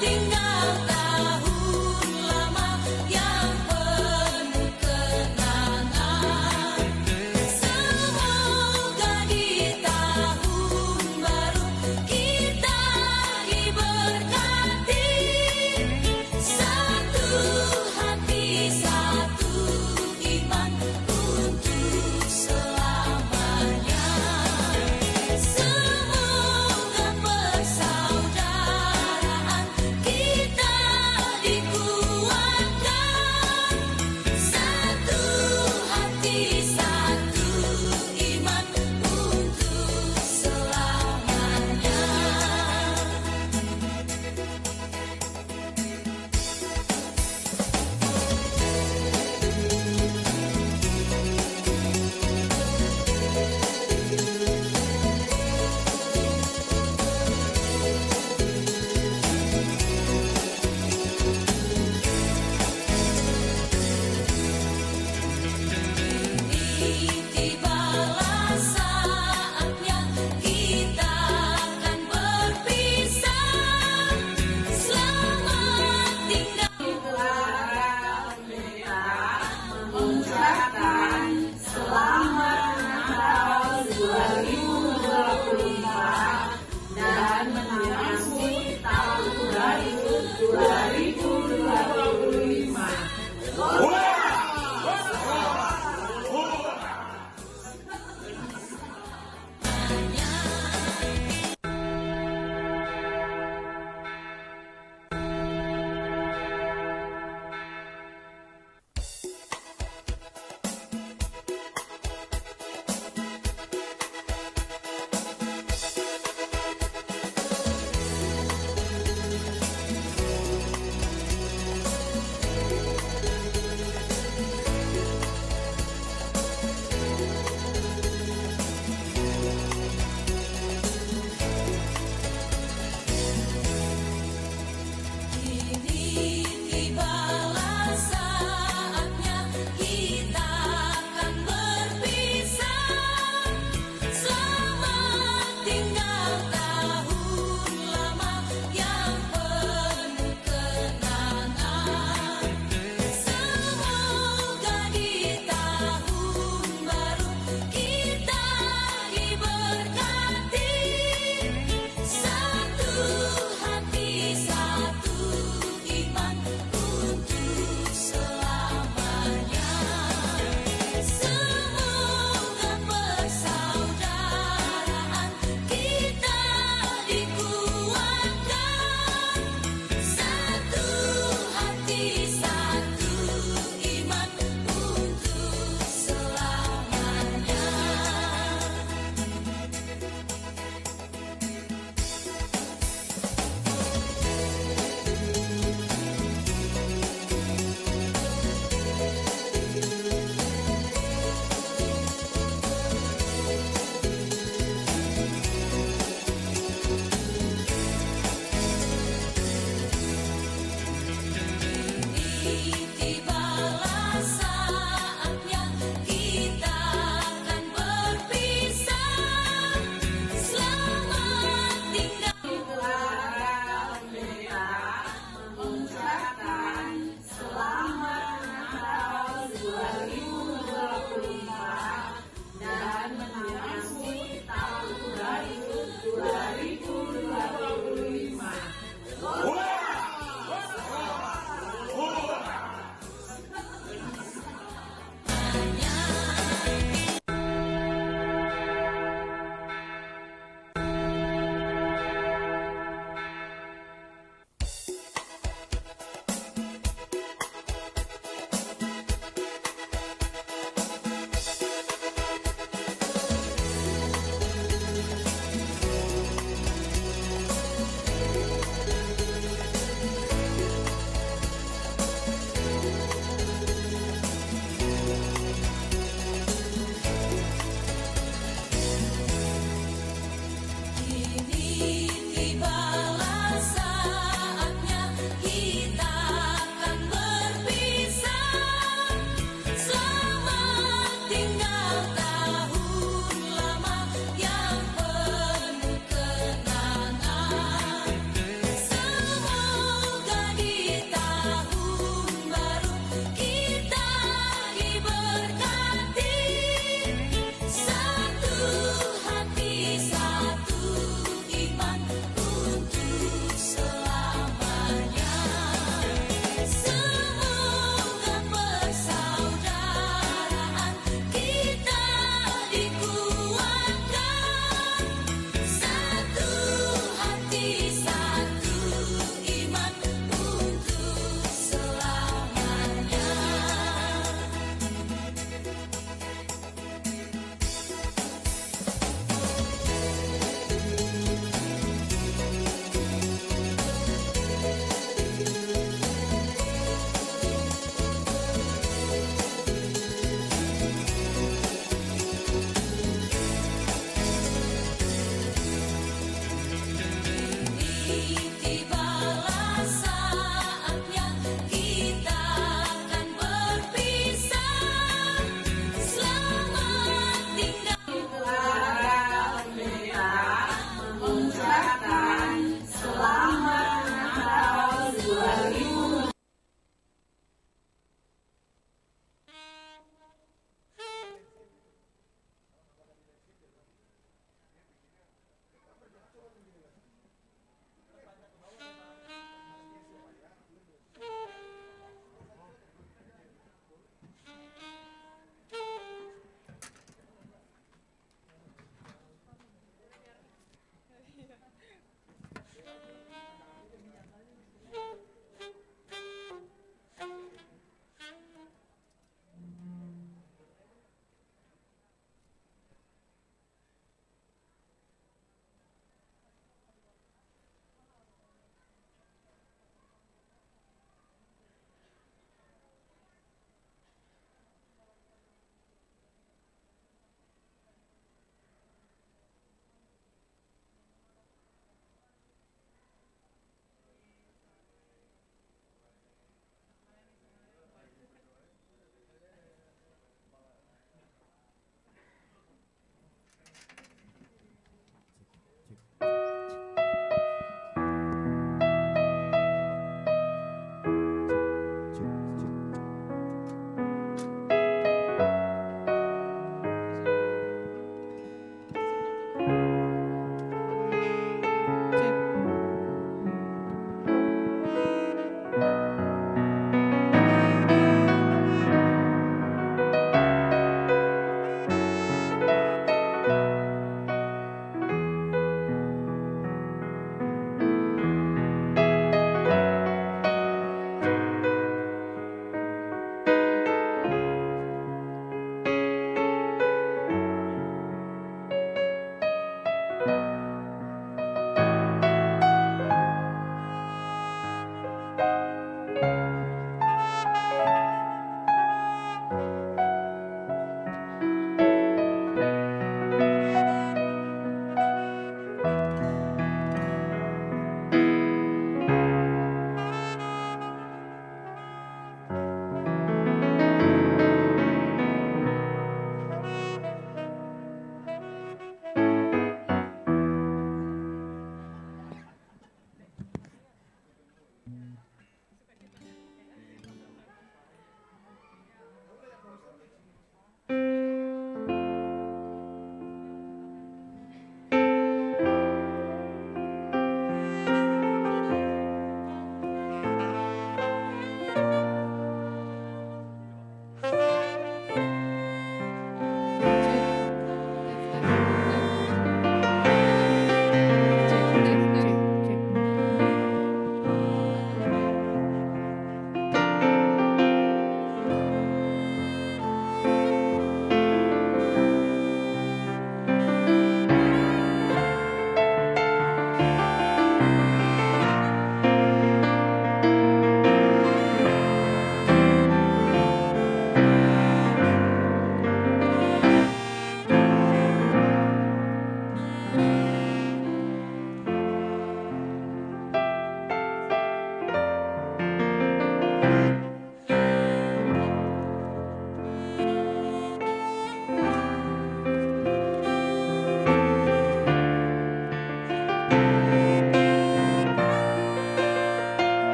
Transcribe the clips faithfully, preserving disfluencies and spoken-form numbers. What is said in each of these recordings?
Tinggal tahun lama yang penuh kenangan. Semoga di tahun baru kita diberkati. Satu hati, satu iman untuk selamanya. Semoga persaudaraan kita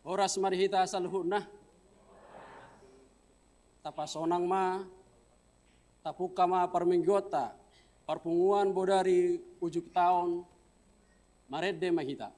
Horas ma di hita saluhutna. Tapasonang ma, tapungka ma parmingguonta, parpunguan bodari ujung taon, marende ma hita.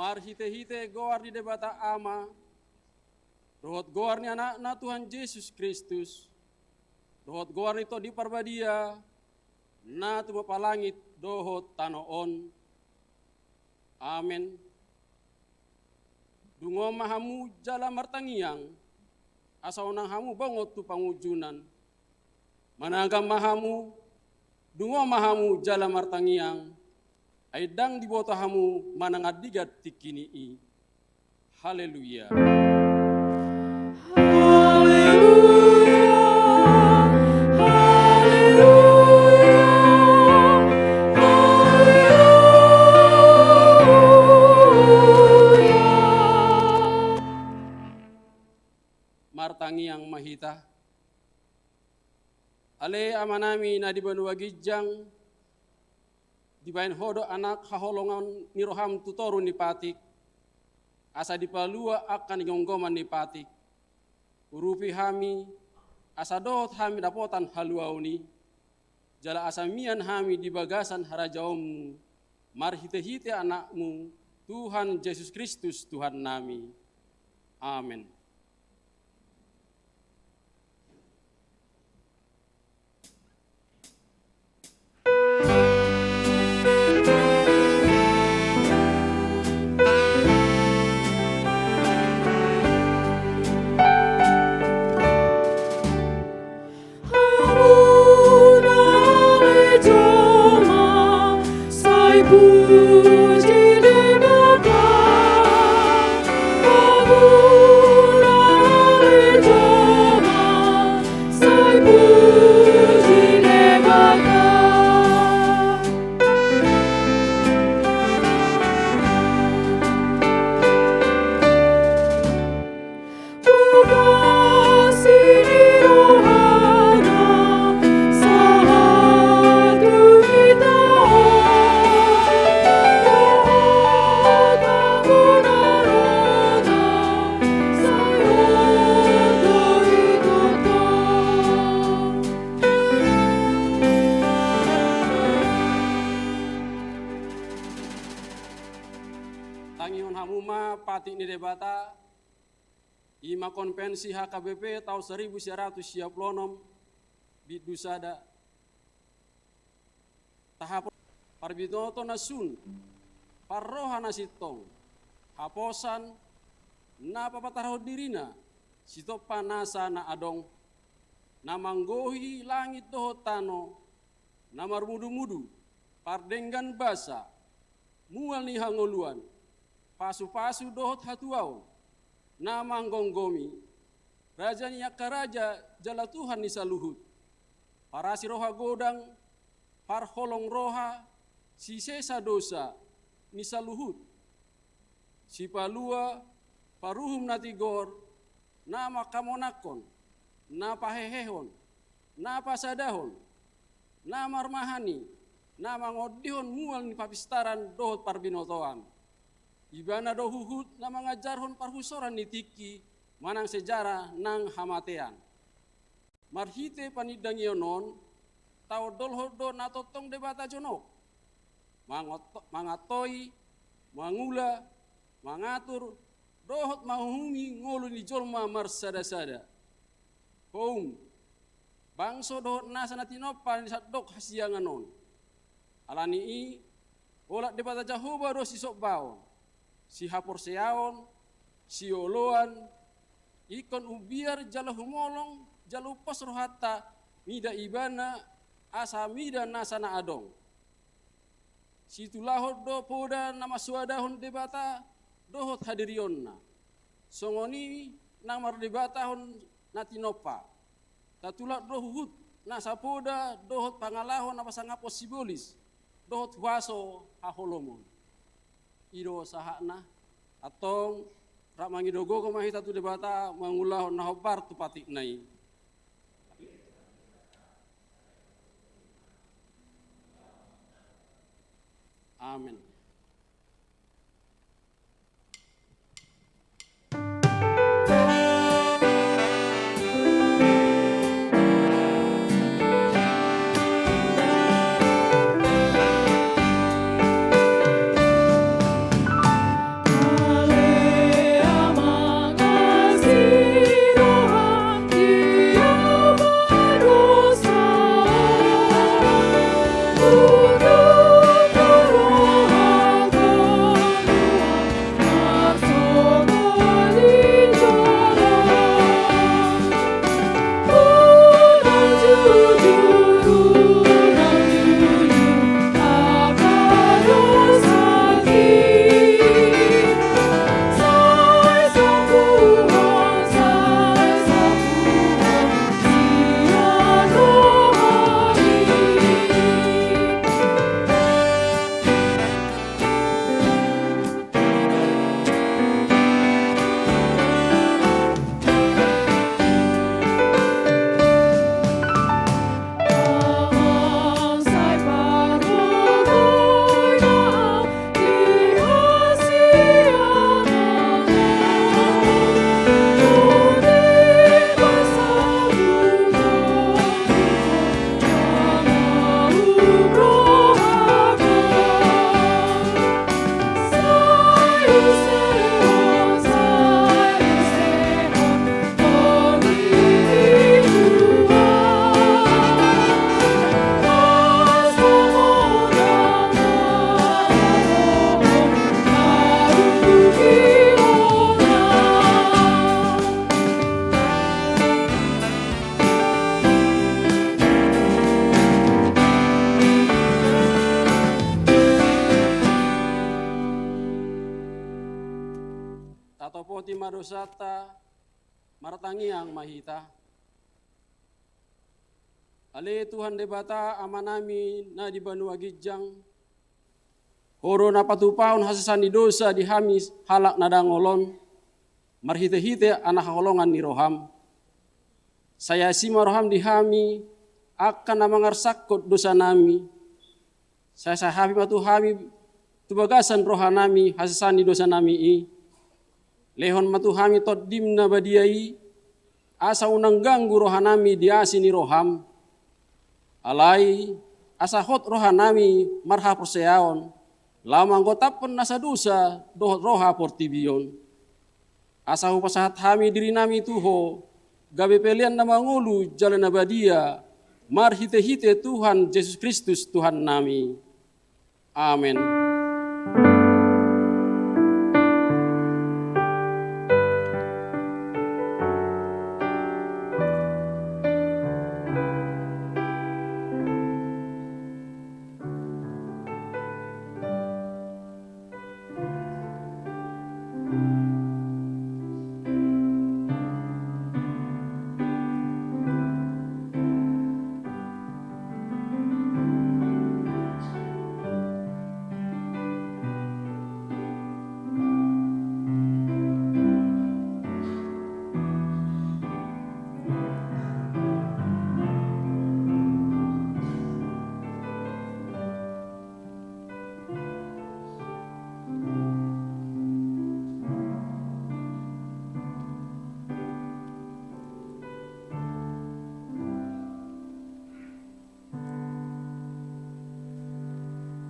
Marhitehite goar ni Debata Ama, dohot goar ni Anakna Tuhan Jesus Kristus, dohot goar ni Tondi Parbadia, na tumompa langit dohot tano on. Amen. Dungo ma hamu jala martangiang, asa unang hamu bongot tu pangunjunan. Manangan ma hamu, dungo ma hamu jala martangiang, ai ndang diboto hamu manang andigan tingkini i. Haleluya. Haleluya. Haleluya. Haleluya. Martangiang ma hita. Ale Amanami na di banua ginjang, dibahen Ho do anak haholongan ni roham tu toru ni patik, asa dipalua angka na gomgoman ni patik. Urupi hami, asa dohot hami dapotan haluaon i, jala asa mian hami di bagasan harajaonmu, marhitehite Anakmu, Tuhan Jesus Kristus Tuhannami. Amen. Sai puji Debata, hamuna ale jolma, sai puji Debata. Tangihon hamu ma patik ni Debata, i ma konvensi H K B P taon saribu sia ratus sia pulu onom, bindu sada. Tahap parbinoto na sun, parroha na sintong, haposan, na papatarahon dirina, sitompa nasa na adong, na manggohi langit dohot tano, na marmudumudu, pardenggan basa, mual ni hangoluan, pasupasu dohot hatuaon, na manggomgomi, raja ni angka raja jala Tuhan ni saluhut, parasi roha godang, parholong roha, sisesa dosa ni saluhut, sipalua, paruhum na tigor, na mangkamonangkon, na pahehehon, na pasadahon, na marmahani, na mangondihon mual ni papistaran dohot parbinotoan. Ibana do huhut na mangajarhon parhusoran ni tingki manang sejarah nang hamatean. Marhite panindangion on, taondolhon do na tongtong Debata jonok, mangot-, mangantoi, mangula, mangatur, dohot manguhumi ngolu ni jolma marsadasada. Houm, bangso dohot nasa na tinompa ni sandok hasiangan on. Ala ni i, olat Debata Jahowa do sisombaon, sihaporseaon, sioloan, ingkon umbiar jala humolong jala umpos rohanta mida Ibana, asa mida nasa na adong. Situlahon do poda na mansoadahon Debata dohot hadirionna. Songon i nang mardebatahon na tinompa. Tatulak do huhut nasa poda dohot pangalaho na pasangaphon sibolis dohot huaso haholomon. I do sahatna. Antong, rap mangido gogo ma hita tu Debata mangulahon na hombar tu patikna i. Amen. Tatopoti ma dosanta, martangiang ma hita. Ale Tuhan Debata Amanami na di banua ginjang, Ho do na patupahon hasesaan ni dosa di hami halak na dangol on, marhitehite na haholongan ni roham. Sai asi ma roham di hami, angka na mangarsakkon dosanami. Sai sahapi ma tu hami tu bagasan rohanami hasesaan ni dosanami i. Lehon ma tu hami Tondim na badia i, asa unang ganggu rohanami di asi ni roham. Alai, asa hot rohanami marhaporseaon, Laho manggotapkon nasa dosa dohot roha portibi on. Asa hupasahat hami dirinami tu Ho, gabe pelean na mangolu jala na badia, marhitehite Tuhan Jesus Kristus Tuhannami. Amen.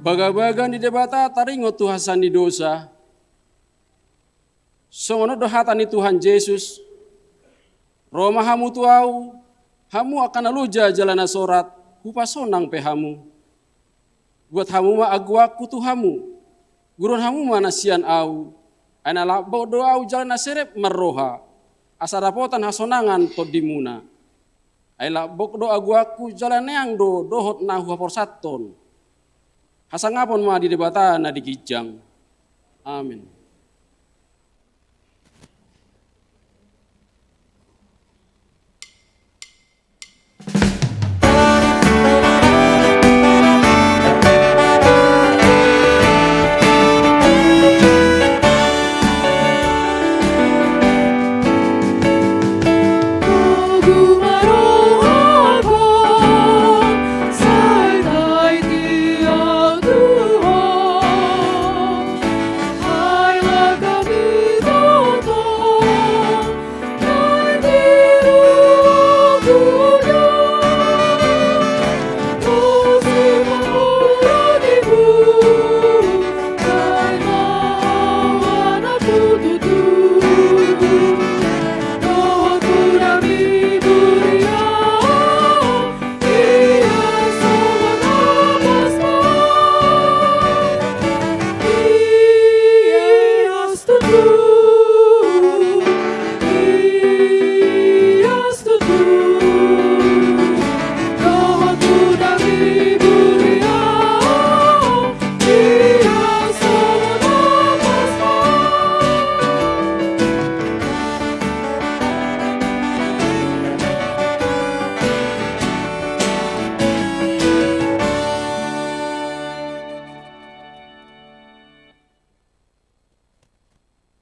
Bagabaga ni Debata taringot tu hasesaan ni dosa. Songon on do hata ni Tuhan Jesus: Ro ma hamu tu Ahu, hamu angka na loja jala na sorat, hupasonang pe hamu. Buat hamu ma agoanku tu hamu, guruhon hamu ma na sian Ahu, ai na lambok do Ahu jala na serep marroha, asa dapotan hasonangan tondimuna. Ai lambok do agoanku jala neang do dohot na huhaporsathon. Hasangapon ma di Debata na di ginjang. Amen.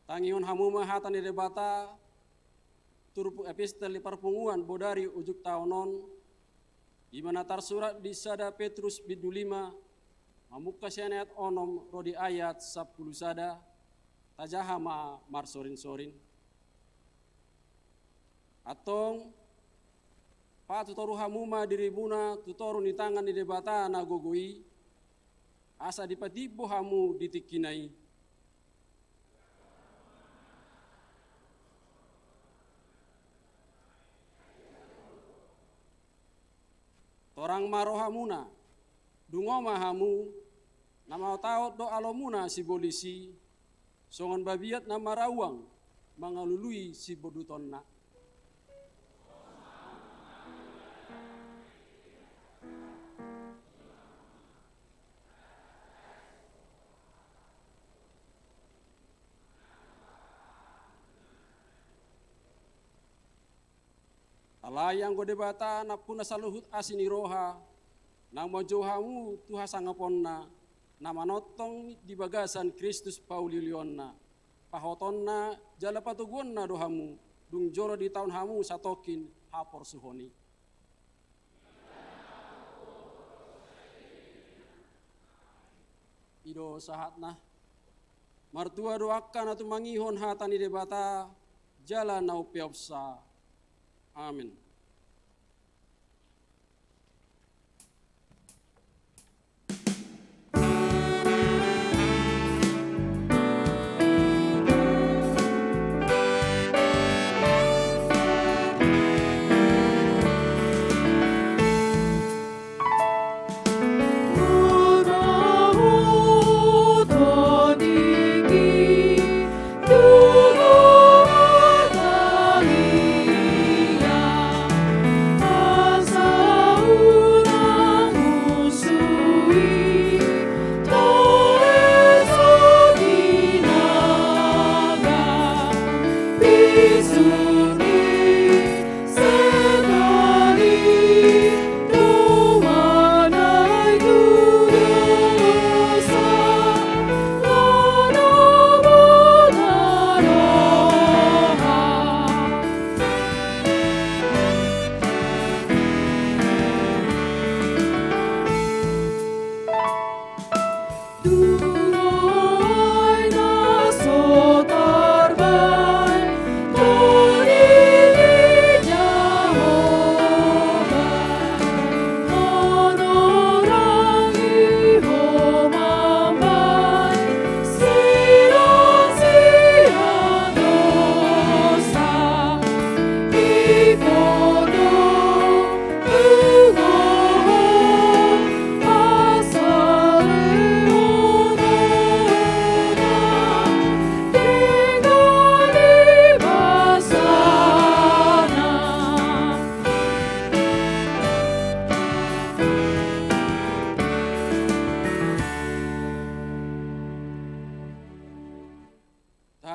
Tangihon hamu ma hata ni Debata, turpuk epistel ni parpunguan bodari ujung taon on, i ma na tarsurat di sada Petrus bindu lima, mamungka sian ayat onom ro di ayat sampulu sada, tajaha ma marsorinsorin. Antong, patutoru hamu ma dirimuna tu toru ni tangan ni Debata na gogo i, asa dipatimbo hamu di tingkina i. Torang ma rohamuna, dungo ma hamu, na maotaot do alomuna sibolis i, songon babiat na marauang mangalului sibondutonna. Alai anggo Debata nampuna saluhut asi ni roha, na manjou hamu tu hasangaponna, na manongtong di bagasan Kristus pauliulionna, pahotonna jala patoguonna do hamu, dung jolo ditaon hamu satongkin haporsuhon i. I do sahatna. Martua do angka na tumangihon hata ni Debata jala na umpeopsa. Amen.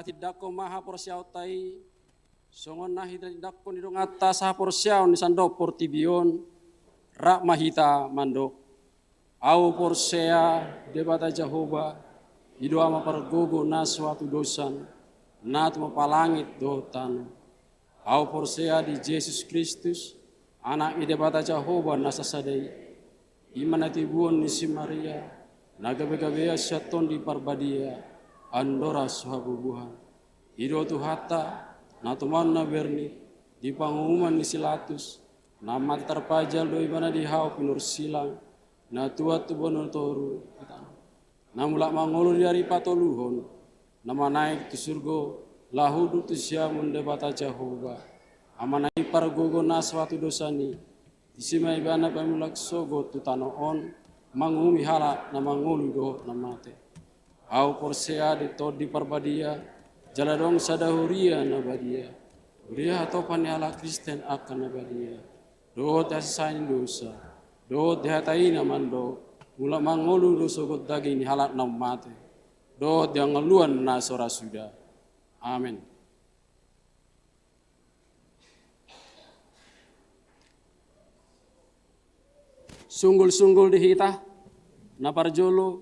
Tindangkon ma haporseaonta i, songon na hita tindangkon di donganta sahaporseaon ni sandok portibi on, rap ma hita mandok. Au porsea Debata Jahowa, i do Ama pargogo na so hatudosan, na tumompa langit dohot tano. Au porsea di Jesus Kristus, Anak ni Debata Jahowa na sasada i. I ma na tibuan ni si Maria, na gabegabean sian Tondi Parbadia, andorang so habubuhan. I do Tuhanta, na tumandang bernit, di panguhuman ni si Latus, na mate tarpajal do ibana di hau pinursilang, na tuat tu banua toru, na mulak mangolu di ari patoluhon, na manaek tu surgo, laho hundul tu siamun Debata Jahowa, Ama na i pargogo na so hatudosan i, disi ma ibana paimulak sogot tu tano on, manguhumi halak na mangolu dohot na mate. Au porsea di Tondi Parbadia, jala adong sada huria na badia. Huria hatopan ni halak Kristen angka na badia. Dohot di hasesaan ni dosa. Dohot di hata i na mandok, mulak mangolu do sogot daging ni halak na mate. Dohot di hangoluan na so ra suda. Amen. Sunggul-sunggul di hita, na parjolo,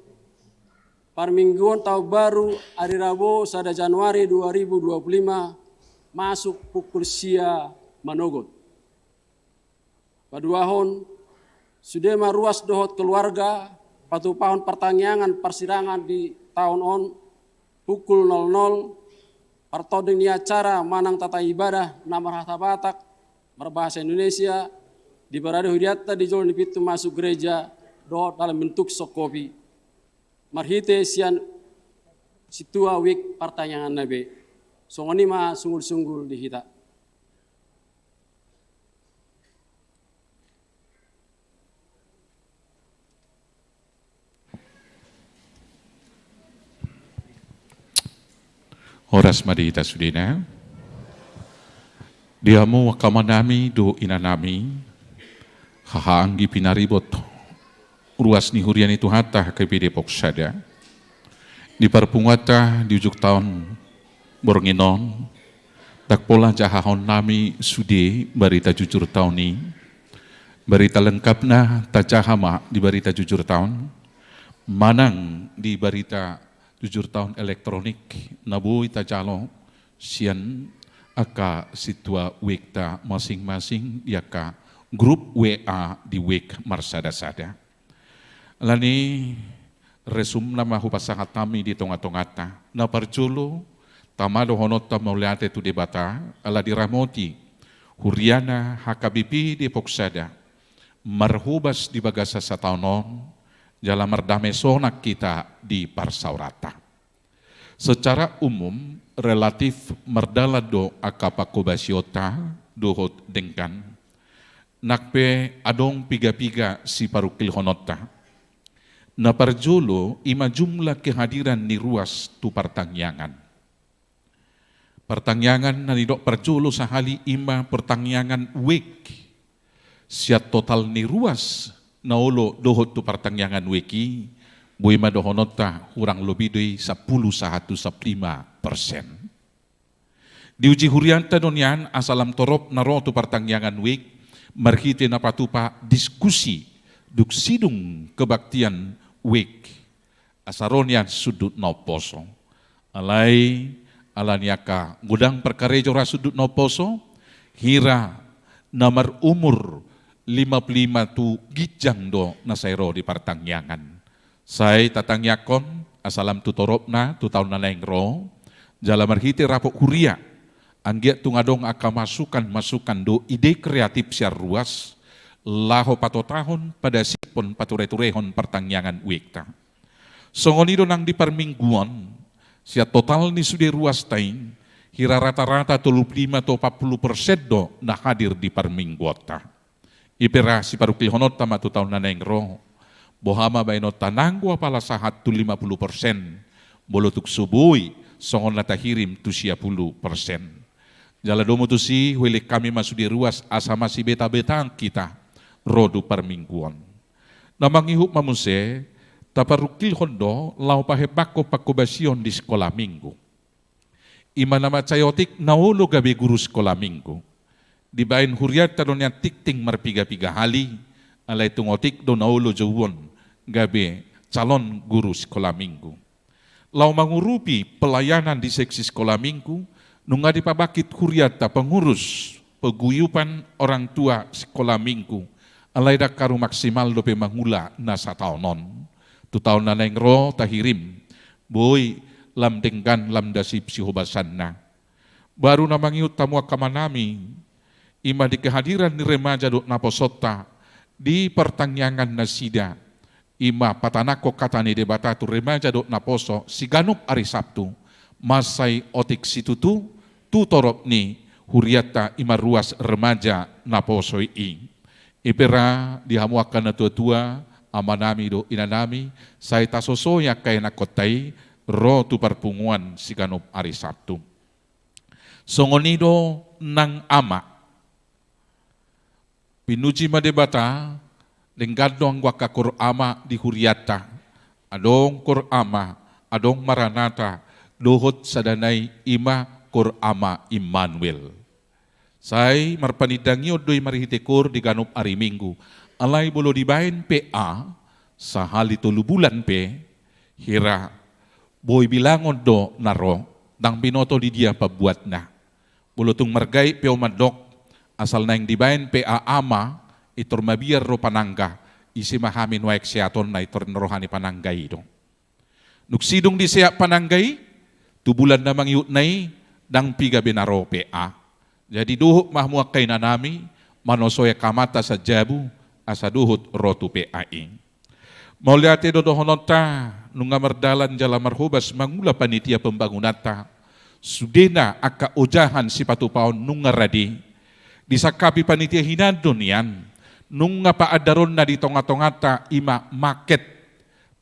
parmingguon taon baru, ari Rabo sada Januari dua ribu dua puluh lima, masuk pukul sia manogot. Paduahon, sude ma ruas dohot keluarga, patupahon partangiangan parsirangan di taon on, pukul nol nol, partording ni acara manang tata ibadah na marhata Batak, marbahasa Indonesia, di parade hudianta di jolo ni pintu masuk gereja, dohot dalam bentuk soft copy. Marhite sian sintua wijk partangianganna be. Songon i ma sunggul-sunggul di hita. Horas ma di hita sudena. Di hamu angka amanami dohot inanami, haha anggi pinaribot, ruas ni huria ni Tuhanta H K B Depok Sada. Di parpunguanta di ujung taon borngin on, ndang pola jahahon nami sude barita jujur taon i. Barita lengkapna tajaha ma di barita jujur taon, manang di barita jujur taon elektronik na boi tajalo sian angka sintua wijk ta masing-masing di angka grup W A di wijk marsada-sada. Alani i, resumna ma hupasahat hami di tonga-tonganta. Na parjolo, tama dohononta mauliate tu Debata, ala diramoti huriana H K B P Depok Sada, marhobas di bagasan sataon on, jala mardame sonang hita di parsaoranta. Secara umum, relatif mardalan do angka panghobasionta dohot denggan. Nang pe adong piga-piga siparungkilhononta. Na parjolo, i ma jumlah kehadiran ni ruas tu partangiangan. Partangiangan na nidok parjolo sahali i ma partangiangan wijk. Sian total ni ruas na olo dohot tu partangiangan wijk i, boi ma dohononta hurang lobi do i sampulu sahat tu sampulu lima persen. Diuji hurianta do nian asa lam torop na ro tu partangiangan wijk, marhite na patupa diskusi dung sidung kebaktian wijk. Asa ro nian sundut na umposo. Alai, ala ni angka godang parkarejo ra sundut na umposo, hira na marumur lima puluh lima tu ginjang do na sai ro di partangiangan. Sai tatangiangkon, asa lam tu toropna, tu taon na naeng ro, jala marhite rapot huria, anggiat tung adong angka masukan-masukan dohot ide kreatif sian ruas, laho patotahon, padasiphon, pature-turehon partangiangan wijk ta. Songon i do nang di parmingguon, sian total ni sude ruasta i, hira rata-rata tolu puluh lima tu opat puluh persen do na hadir di parmingguonta. I pe ra siparungkilhononta ma tu taon na naeng ro, boha ma baenonta nanggo apala sahat tu lima puluh persen, molo tung so boi songon na tahirim tu sia puluh persen. Jala domu tusi, huelek hami ma sude ruas asa masibeta-betaan hita ro tu parmingguon. Na mangihut ma muse, taparungkilhon do laho pahembangkon panghobasion di sikola minggu. Ima na mansai otik na olo gabe guru sikola minggu. Dibaen hurianta do nian tingting marpiga-piga hali, alai tung otik do na olo jouon gabe calon guru sikola minggu. Laho mangurupi pelayanan di seksi sikola minggu, nunga dipabangkit hurianta pengurus paguyupan orang tua sikola minggu, alai ndang haru maksimal dope mangula na sataon on. Tu taon na naeng ro tahirim, boi lam denggan lam dasip sihobasanna. Baru na mangihut hamu angka amanami, ima di kehadiran ni remaja dohot naposonta di partangiangan nasida, ima patanangkon hata ni Debata tu remaja dohot naposo siganup ari Sabtu, mansai otik situtu tu torop ni hurianta ima ruas remaja naposo i. I pe ra di hamu angka natuatua, amanami dohot inanami, sai tasosoi angka ianakkonta i ro tu parpunguan siganup ari Sabtu. Songon i do nang ama. Pinuji ma Debata, denggan do anggo angka kor ama di hurianta. Adong kor ama, adong Maranata, dohot sada nai ima kor ama Immanuel. Sai marpanindangion do i marhite kor di ganup ari Minggu. Alai molo dibaen P A, sahali tolu bulan pe, hira boi bilangon do na ro, ndang binoto di dia pambuatna. Molo tung margait pe ho mandok, asal naeng dibaen P A ama, i tor mabiar do panangga, ise ma hami nuaeng seatonna i tor roha ni panangga i do. Dung sidung diseat panangga i, tu bulan na mangihutna i, ndang piga be na ro P A. Jadi dohot ma hamu angka inanami, manosoi angka amanta sian jabu, asa dohot ro tu P A i. Mauliate do dohononta, nunga mardalan jala marhobas mangula panitia pembangunanta. Sudena angka ojahan sipatupaon nunga rade. Disangkapi panitia hinan do nian, nunga paandaronna di tongatonganta ima maket,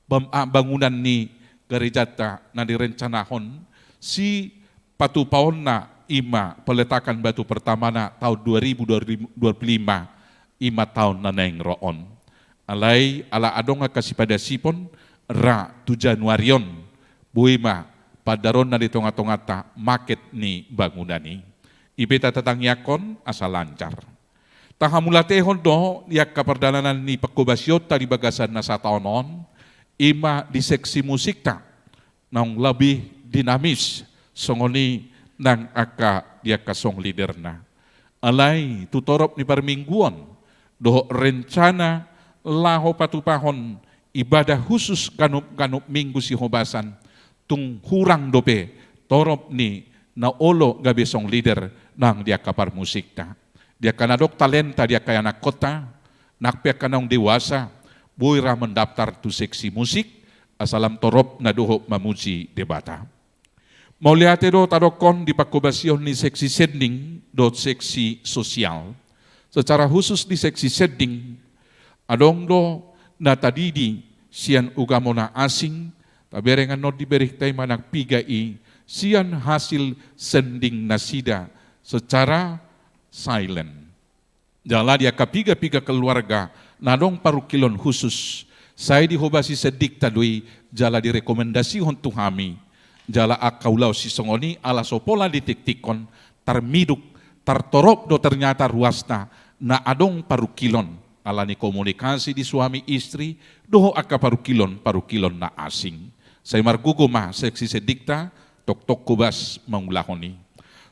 pem-, a, bangunan ni garejanta na direncanahon, sipatupaonna ima peletakan batu pertamana taon dua ribu dua puluh lima, ima taon na naeng ro on. Alai ala adong angka sipadasipon, ra tu Januari on, boi ma paandaronna di tongatonganta maket ni bangunan i. I pe tatangiangkon asa lancar. Tahamauliatehon do di angka pardalanan ni panghobasionta di bagasan na sataon on, ima di seksi musikta, naung lebih dinamis, songon i nang angka di angka song leaderna. Alai, tu torop ni parmingguon, dohot rencana laho patupahon ibadah khusus ganup-ganup Minggu sihobasan, tung hurang dope torop ni na olo gabe song leader nang di angka parmusikta. Di angka na adong talenta di angka ianakkonta, nang pe angka naung dewasa, boi ra mendaftar tu seksi musik, asa lam torop na dohot mamuji Debata. Mauliate do tadokkon di panghobasion ni seksi sending dohot seksi sosial. Secara khusus di seksi sending, adong do na tadidi sian ugamo na asing, tabereng annon di berita i manang piga i, sian hasil sending nasida secara silent. Jala di angka piga-piga keluarga na adong parungkilon khusus, sai dihobasi sendikta do i jala direkomendasihon tu hami. Jala angka ulaon sisongon i ala so pola ditiktikkon, tarmiduk, tartorop do ternyata ruasna na adong parungkilon, ala ni komunikasi di suami istri, dohot angka parungkilon-parungkilon na asing. Sai margogo ma seksi sendikta, toktok hobas mangulahon i.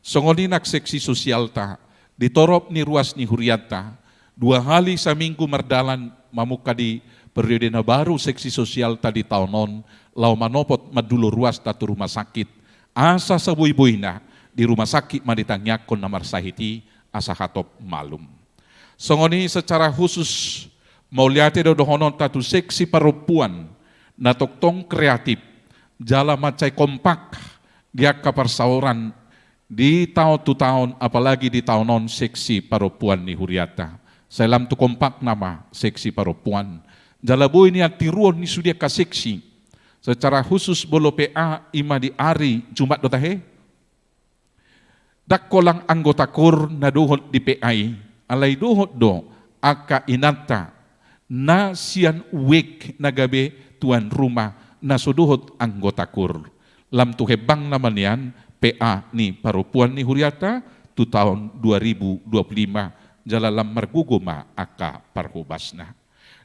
Songon i nang seksi sosialta, di torop ni ruas ni hurianta, dua hali saminggu mardalan mamungka di periode na baru seksi sosialta di taon on, laho manopot mandulo ruasta tu rumah sakit, asa saboi-boina di rumah sakit ma ditangiangkon na marsahit i, asa hatop malum. Songon i secara khusus, mauliate do dohononta tu seksi parompuan, na tongtong kreatif, jala mansai kompak, di angka parsaoran, di taon tu taon, apalagi di taon on seksi parompuan ni hurianta. Sai lam tu kompakna ma seksi parompuan. Jala boi nian tiruon ni sude angka seksi. Secara khusus molo P A ima di ari Jumat do tahe. Ndang holan anggota kor na dohot di P A i, alai dohot do angka inanta na sian wake na gabe tuan rumah na so dohot anggota kor. Lam tu hembangna ma nian P A ni parompuan ni huriata tu taon dua ribu dua puluh lima, jala lam margogo ma angka parhobasna.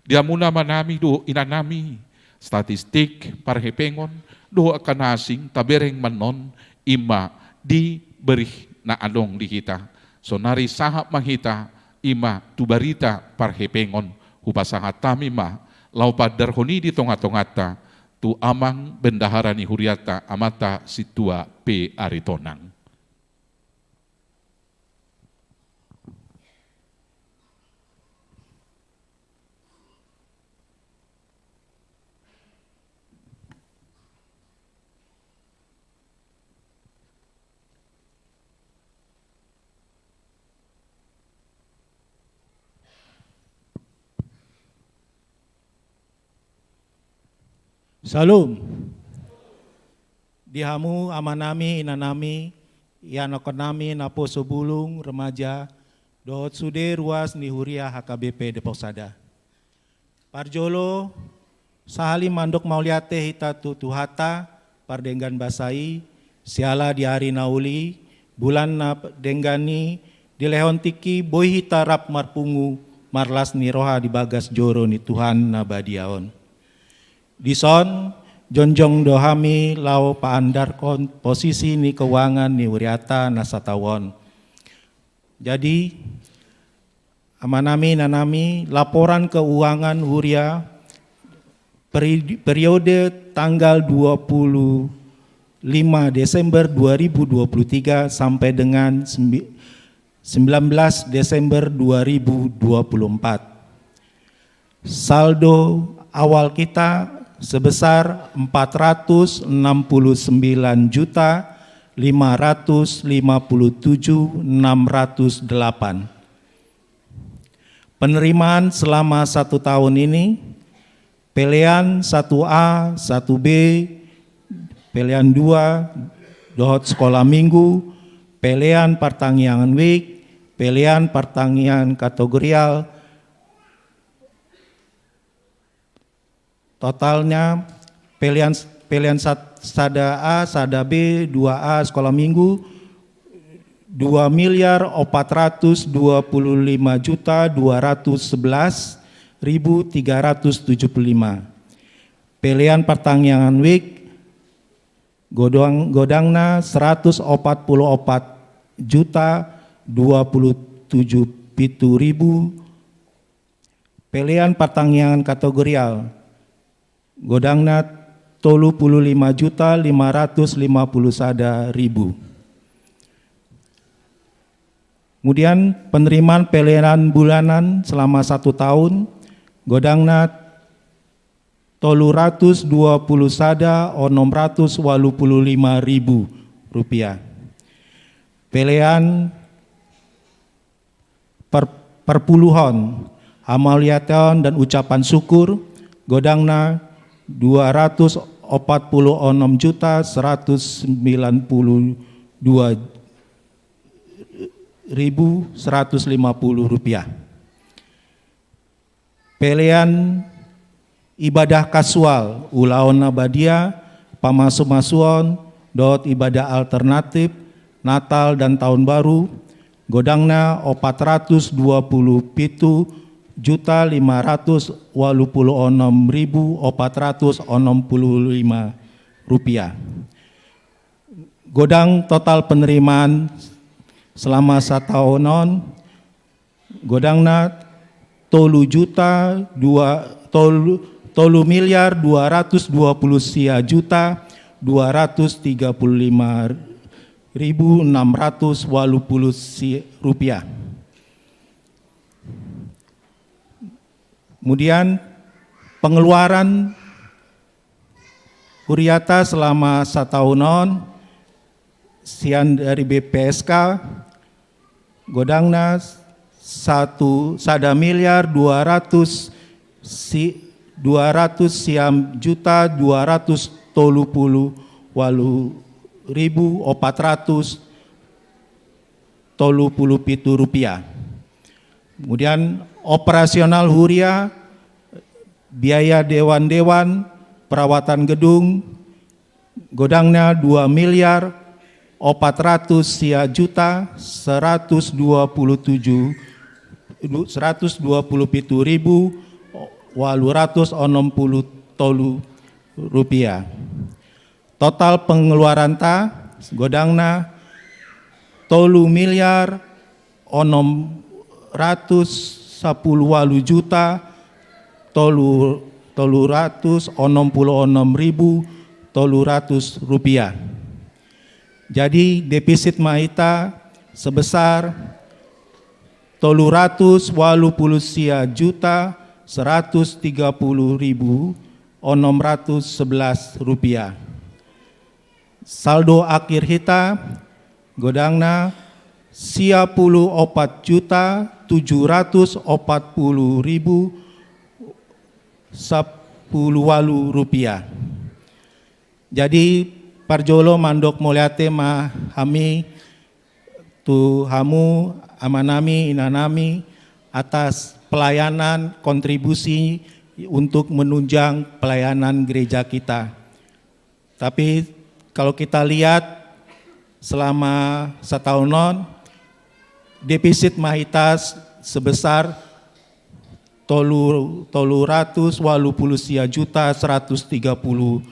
Di hamuna amanami dohot inanami, statistik parhepengon dohot angka na asing tabereng ma annon, i ma di berih na adong di hita. Saonari sahat ma hita, i ma tu barita parhepengon. Hupasahat hami ma laho paandarhon i di tongatonganta tu amang bendahara ni huriata, amanta Sintua P. Aritonang. Syalom. Di hamu amanami, inanami, ianakhonnami naposo bulung, remaja, dohot sude ruas ni huria H K B P Depok Sada. Parjolo, sahali mandok mauliate hita tu Tuhanta, pardenggan basa i, siala di ari na uli, bulan na denggan i, dilehon tingki boi hita rap marpungu, marlas ni roha di bagas joro ni Tuhan na badia on. Dison, jongjong do hami laho paandarhon posisi ni keuangan ni huriata na sataon on. Jadi, amanami, inanami, laporan keuangan huria peri-, periode tanggal dua puluh lima Desember dua ribu dua puluh tiga sampai dengan sembi-, sembilan belas Desember dua ribu dua puluh empat. Saldo awal kita sebesar empat ratus enam puluh sembilan juta lima ratus lima puluh tujuh enam ratus delapan. Penerimaan selama satu tahun ini, pelean satu A, satu B, pelean dua, dohot sekolah minggu, pelean partangiangan week, pelean partangiangan kategorial, totalnya pelean, pelean sat-, sada A, sada B, dua A sekolah minggu, dua miliar empat ratus dua puluh lima juta dua ratus sebelas ribu tiga ratus tujuh puluh lima. Pelean partangiangan week, godang-, godangna seratus opat puluh opat juta dua puluh tujuh pitu ribu. Pelean partangiangan kategorial, godangna tolu puluh lima juta lima ratus lima puluh sada ribu. Kemudian penerimaan pelean bulanan selama satu tahun, godangna tolu ratus dua puluh sada onom ratus walu puluh lima ribu rupiah. Pelean par-, parpuluhon, hamauliateon dan ucapan syukur, godangna dua ratus opat puluh onom juta seratus sembilan puluh dua ribu seratus lima puluh rupiah. Pelean ibadah kasual, ulaon na badia, pamasumasuon, dohot ibadah alternatif, Natal dan Tahun Baru, godangna opat ratus dua puluh pitu juta lima ratus walu puluh onom ribu opat ratus onom puluh lima rupiah. Godang total penerimaan selama sataon on, godangna tolu juta dua, tolu, tolu miliar dua ratus dua puluh sia juta dua ratus tiga puluh lima ribu enam ratus walu puluh si-, rupiah. Kemudian pengeluaran huriata selama sataon on, sian dari B P S K, godangna satu, sada miliar dua ratus si-, dua ratus siam juta dua ratus tolu puluh walu ribu opat ratus tolu puluh pitu rupiah. Kemudian operasional huria, biaya dewan-dewan, perawatan gedung, godangna dua miliar opat ratus sia juta seratus dua puluh tujuh, du-, seratus dua puluh pitu ribu walu ratus onom puluh tolu rupiah. Total pengeluaranta godangna tolu miliar onom ratus sapuluh walu juta tolu, tolu ratus onom puluh onom ribu tolu ratus rupiah. Jadi, defisit ma hita sebesar tolu ratus walu puluh sia juta seratus tiga puluh ribu onom ratus sebelas rupiah. Saldo akhir hita godangna sia puluh opat juta tujuh ratus opat puluh ribu sapuluh walu rupiah. Jadi, parjolo mandok mauliate ma hami tu hamu, amanami, inanami, atas pelayanan, kontribusi untuk menunjang pelayanan gereja kita. Tapi kalau kita lihat selama setahun on, defisit ma hita sebesar tolu, tolu ratus walu puluh sia juta seratus tiga puluh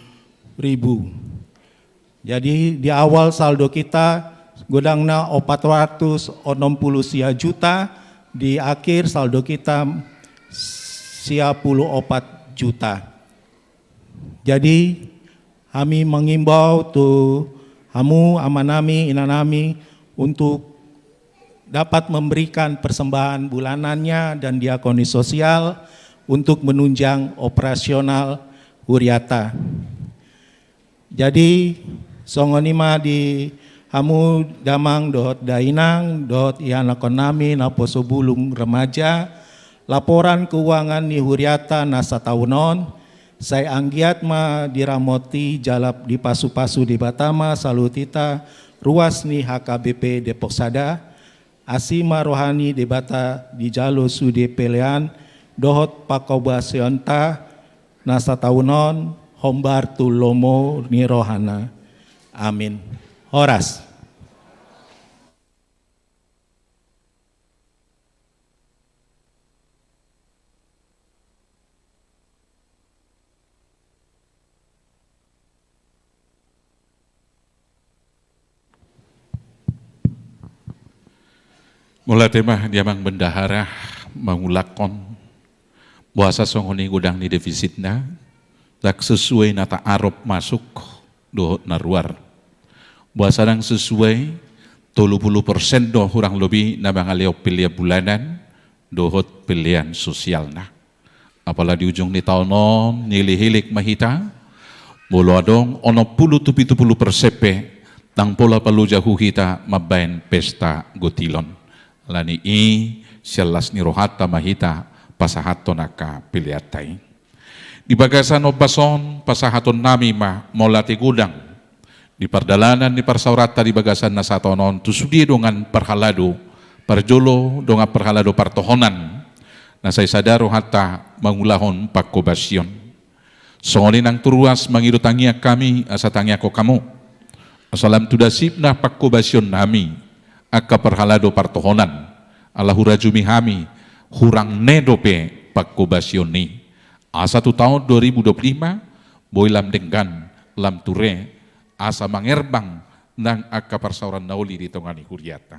ribu. Jadi, di awal saldo kita godangna opat ratus onom puluh sia juta, di akhir saldo kita sia puluh opat juta. Jadi, hami mengimbau tu hamu, amanami, inanami, untuk dapat memberikan persembahan bulanannya dan diakoni sosial untuk menunjang operasional huriata. Jadi, songon i ma di hamu damang dohot dainang, dohot ianakhonnami naposo bulung remaja, laporan keuangan ni huriata na sataon on, sai anggiat ma diramoti jala dipasupasu Debata ma saluhut hita ruas ni H K B P Depok Sada, asi ma roha ni Debata dijalo sude pelean dohot pangkobasionta na sataon on hombar tu lomo ni rohana. Amin. Horas. Mauliate ma di amang bendahara mangulakhon boasa songon i godang ni defisitna, ndang sesuai na taarop masuk dohot na ruar. Boasa ndang sesuai, tolu pulu persen do hurang lobi na mangalehon pelean bulanan dohot pelean sosialna. Apala di ujung ni taon on, nilehilek ma hita, molo adong onom pulu tu pitu pulu persen pe, ndang pola palojahu hita mambahen pesta gotilon. Alani i, sian las ni rohanta ma hita pasahathon angka peleanta i. Di bagasan ombas on, pasahatonnami ma mauliate godang di pardalanan ni parsaoranta di bagasan na sataon on tu sude dongan parhalado, parjolo dongan parhalado partohonan, na sai sada rohanta mangulahon pangkobasion. Songon i nang tu ruas mangido tangiang hami asa tangiangkon hamu, asa lam tu dasipna pangkobasionnami angka parhalado partohonan, ala hurajumi hami hurang ne dope pangkobasion i. Asa tu taon dua ribu dua puluh lima, boi lam denggan, lam ture, asa mangerbang nang angka parsaoran na uli di tonga ni huriata.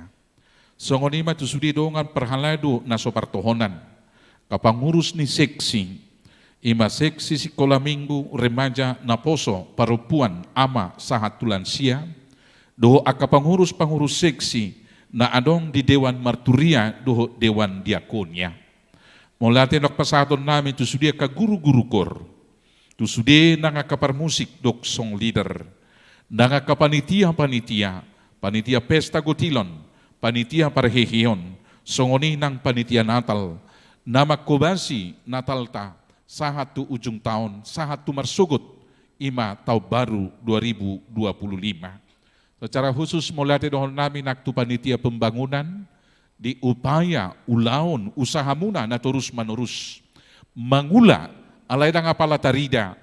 Songon i ma tu sude dongan parhalado na so partohonan, angka pangurus ni seksi, i ma seksi sikola minggu, remaja, naposo, parompuan, ama, sahat tu lansia, dohot angka pangurus-pangurus seksi na adong di dewan marturia dohot dewan diakonia. Mauliate nang pasahatonnami tu sude angka guru-guru koor, tu sude nang angka parmusik dohot song leader, nang angka panitia-panitia, panitia pesta gotilon, panitia parheheon, songon i nang panitia Natal, na mangkobasi Natalta sahat tu ujung taon, sahat tu marsogot, i ma taon baru dua ribu dua puluh lima. Secara khusus mauliate dohononnami nang tu panitia pembangunan, di upaya, ulaon, usahamuna na torus manorus. Mangula, alai ndang apala tarida,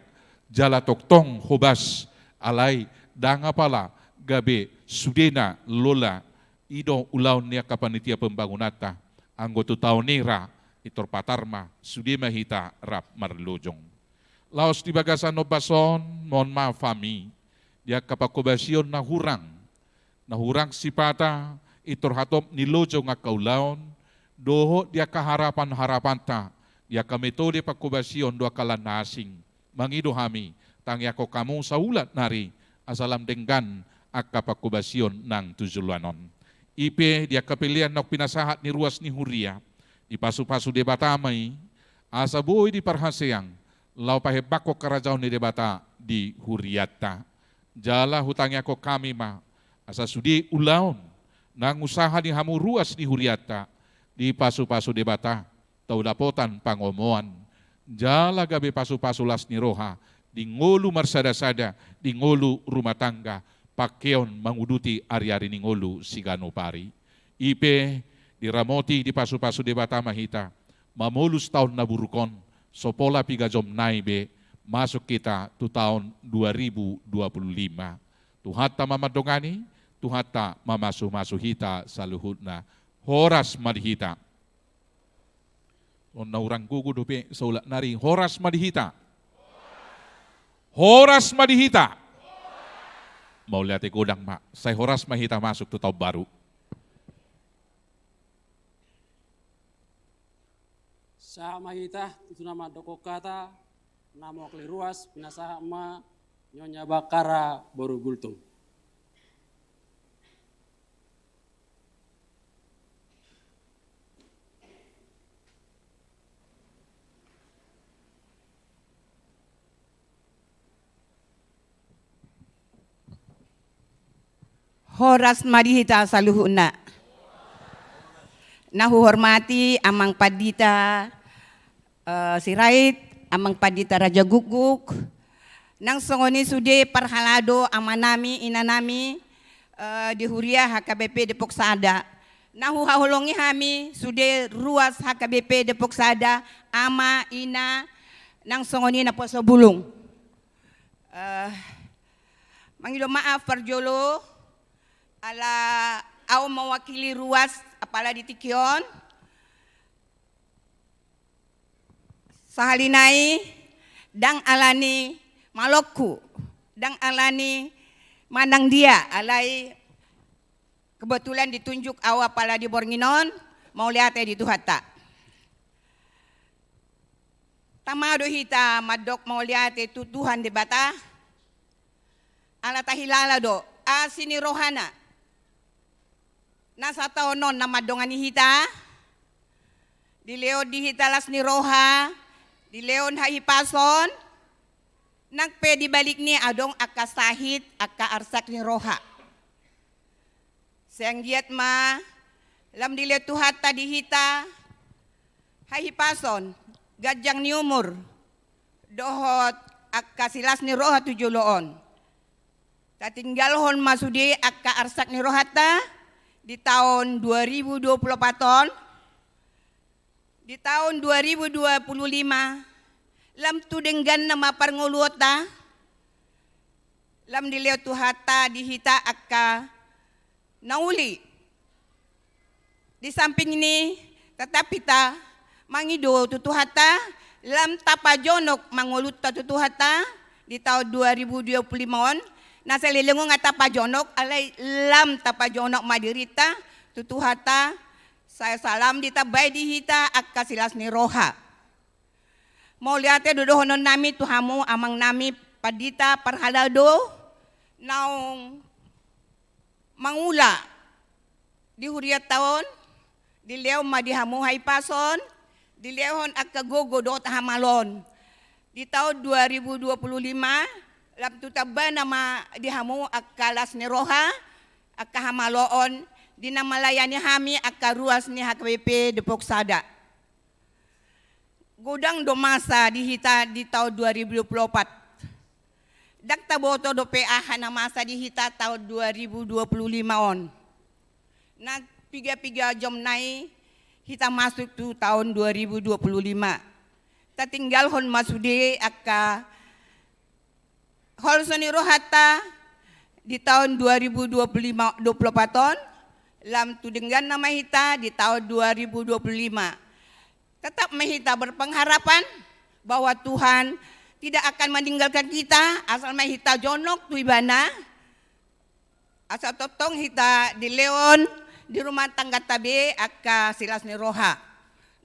jala tongtong hobas, alai ndang apala gabe sudena lola, i do ulaon ni angka panitia pembangunanta. Anggo tu taon i ra, pintor patar ma, sude ma hita rap marlojong. Laos di bagasan ombas on, mohon maaf hami di angka panghobasion na hurang, na hurang sipata, pintor hatop ni lojong angka ulaon, dohot di angka harapan-harapanta, di angka metode panghobasion dohot angka lan na asing. Mangido hami, tangiangkon hamu saulak nari, asa lam denggan angka panghobasion nang tu joloan on. I pe di angka pelean naung pinasahat ni ruas ni huria, dipasu-pasu Debata ma i, asa boi diparhaseang, laho pahembangkon harajaon ni Debata di hurianta. Jala hutangiangkon hami ma, asa sude ulaon, nang usaha ni hamu ruas ni hurianta, dipasu-pasu Debata, tau dapotan pangomoan, jala gabe pasu-pasu las ni roha, di ngolu marsada-sada, di ngolu rumah tangga, pangkeon manguduti ari-ari ni ngolu siganup ari. I pe, diramoti dipasu-pasu Debata ma hita, mamolus taon na buruk on, so pola piga jom nai be, masuk hita tu taon dua ribu dua puluh lima. Tuhanta ma mandongani, Tuhanta mamasu-masu hita saluhutna. Horas ma di hita. On na hurang gogo dope saulak nari, horas ma di hita. Horas ma di hita. Mauliate godang ma, sai horas ma hita masuk tu taon baru. Sahat ma hita, tutu na mandok hata, na mewakili ruas, pinasahat ma, Nyonya Bakara boru Gultom. Horas ma di hita saluhutna. Na huhormati Amang Pandita, eh, Sirait, Amang Pandita Raja Gukguk, nang songon i sude parhalado amanami, inanami, eh, di huria H K B P Depok Sada. Na huhaholongi hami sude ruas H K B P Depok Sada, ama, ina, nang songon i naposobulung. Eh, mangido maaf parjolo, ala au mewakili ruas apala di tingki on. Sahali nai, ndang alani malokku, ndang alani manang dia, alai kebetulan ditunjuk au apala di borngin on, mauliate di Tuhanta. Tama do hita mandok mauliate tu Tuhan Debata, ala tahilala do asi ni rohana. Na sataon on na mandongani hita, dilehon di hita las ni roha, dilehon hahipason, nang pe di balikni adong angka sahit, angka arsak ni roha. Sai anggiat ma, lam dilehon Tuhanta di hita, hahipason, ganjang ni umur, dohot angka silas ni roha tu jolo on. Tatinggalhon ma sude angka arsak ni rohanta di taon dua ribu dua puluh opat on, di taon dua ribu dua puluh lima, lam tu dengganna ma parngoluonta, lam dilehon Tuhanta di hita angka na uli. Di samping ni, tetap hita mangido tu Tuhanta, lam tapajonok ma ngolunta tu Tuhanta di taon dua ribu dua puluh lima on, na saleleng on nga tapajonok, alai lam tapajonok ma dirinta tu Tuhanta, sai salam ditambai di hita angka silas ni roha. Mauliate do dohononnami tu hamu amangnami pandita parhalado, naung mangula di hurianta on, dilehon ma di hamu hahipason, dilehon angka gogo dohot hamaloon. Di taon dua ribu dua puluh lima, lam tu tambana ma di hamu angka las ni roha, angka hamaloon, di na malayani hami angka ruas ni H K B P Depok Sada. Godang do masa di hita di taon dua ribu dua puluh opat. Ndang taboto dope aha na masa di hita taon dua ribu dua puluh lima on. Na piga-piga jom nai hita masuk tu taon dua ribu dua puluh lima. Tatinggalhon ma sude angka holso ni rohanta, di taon dua ribu dua puluh lima, dua puluh empat on, lam tu dengganna ma hita di taon dua ribu dua puluh lima. Tetap ma hita berpengharapan bahwa Tuhan tidak akan meninggalkan kita, asal ma hita jonok tu Ibana, asa tongtong hita dilehon di rumah tanggata be angka silas ni roha.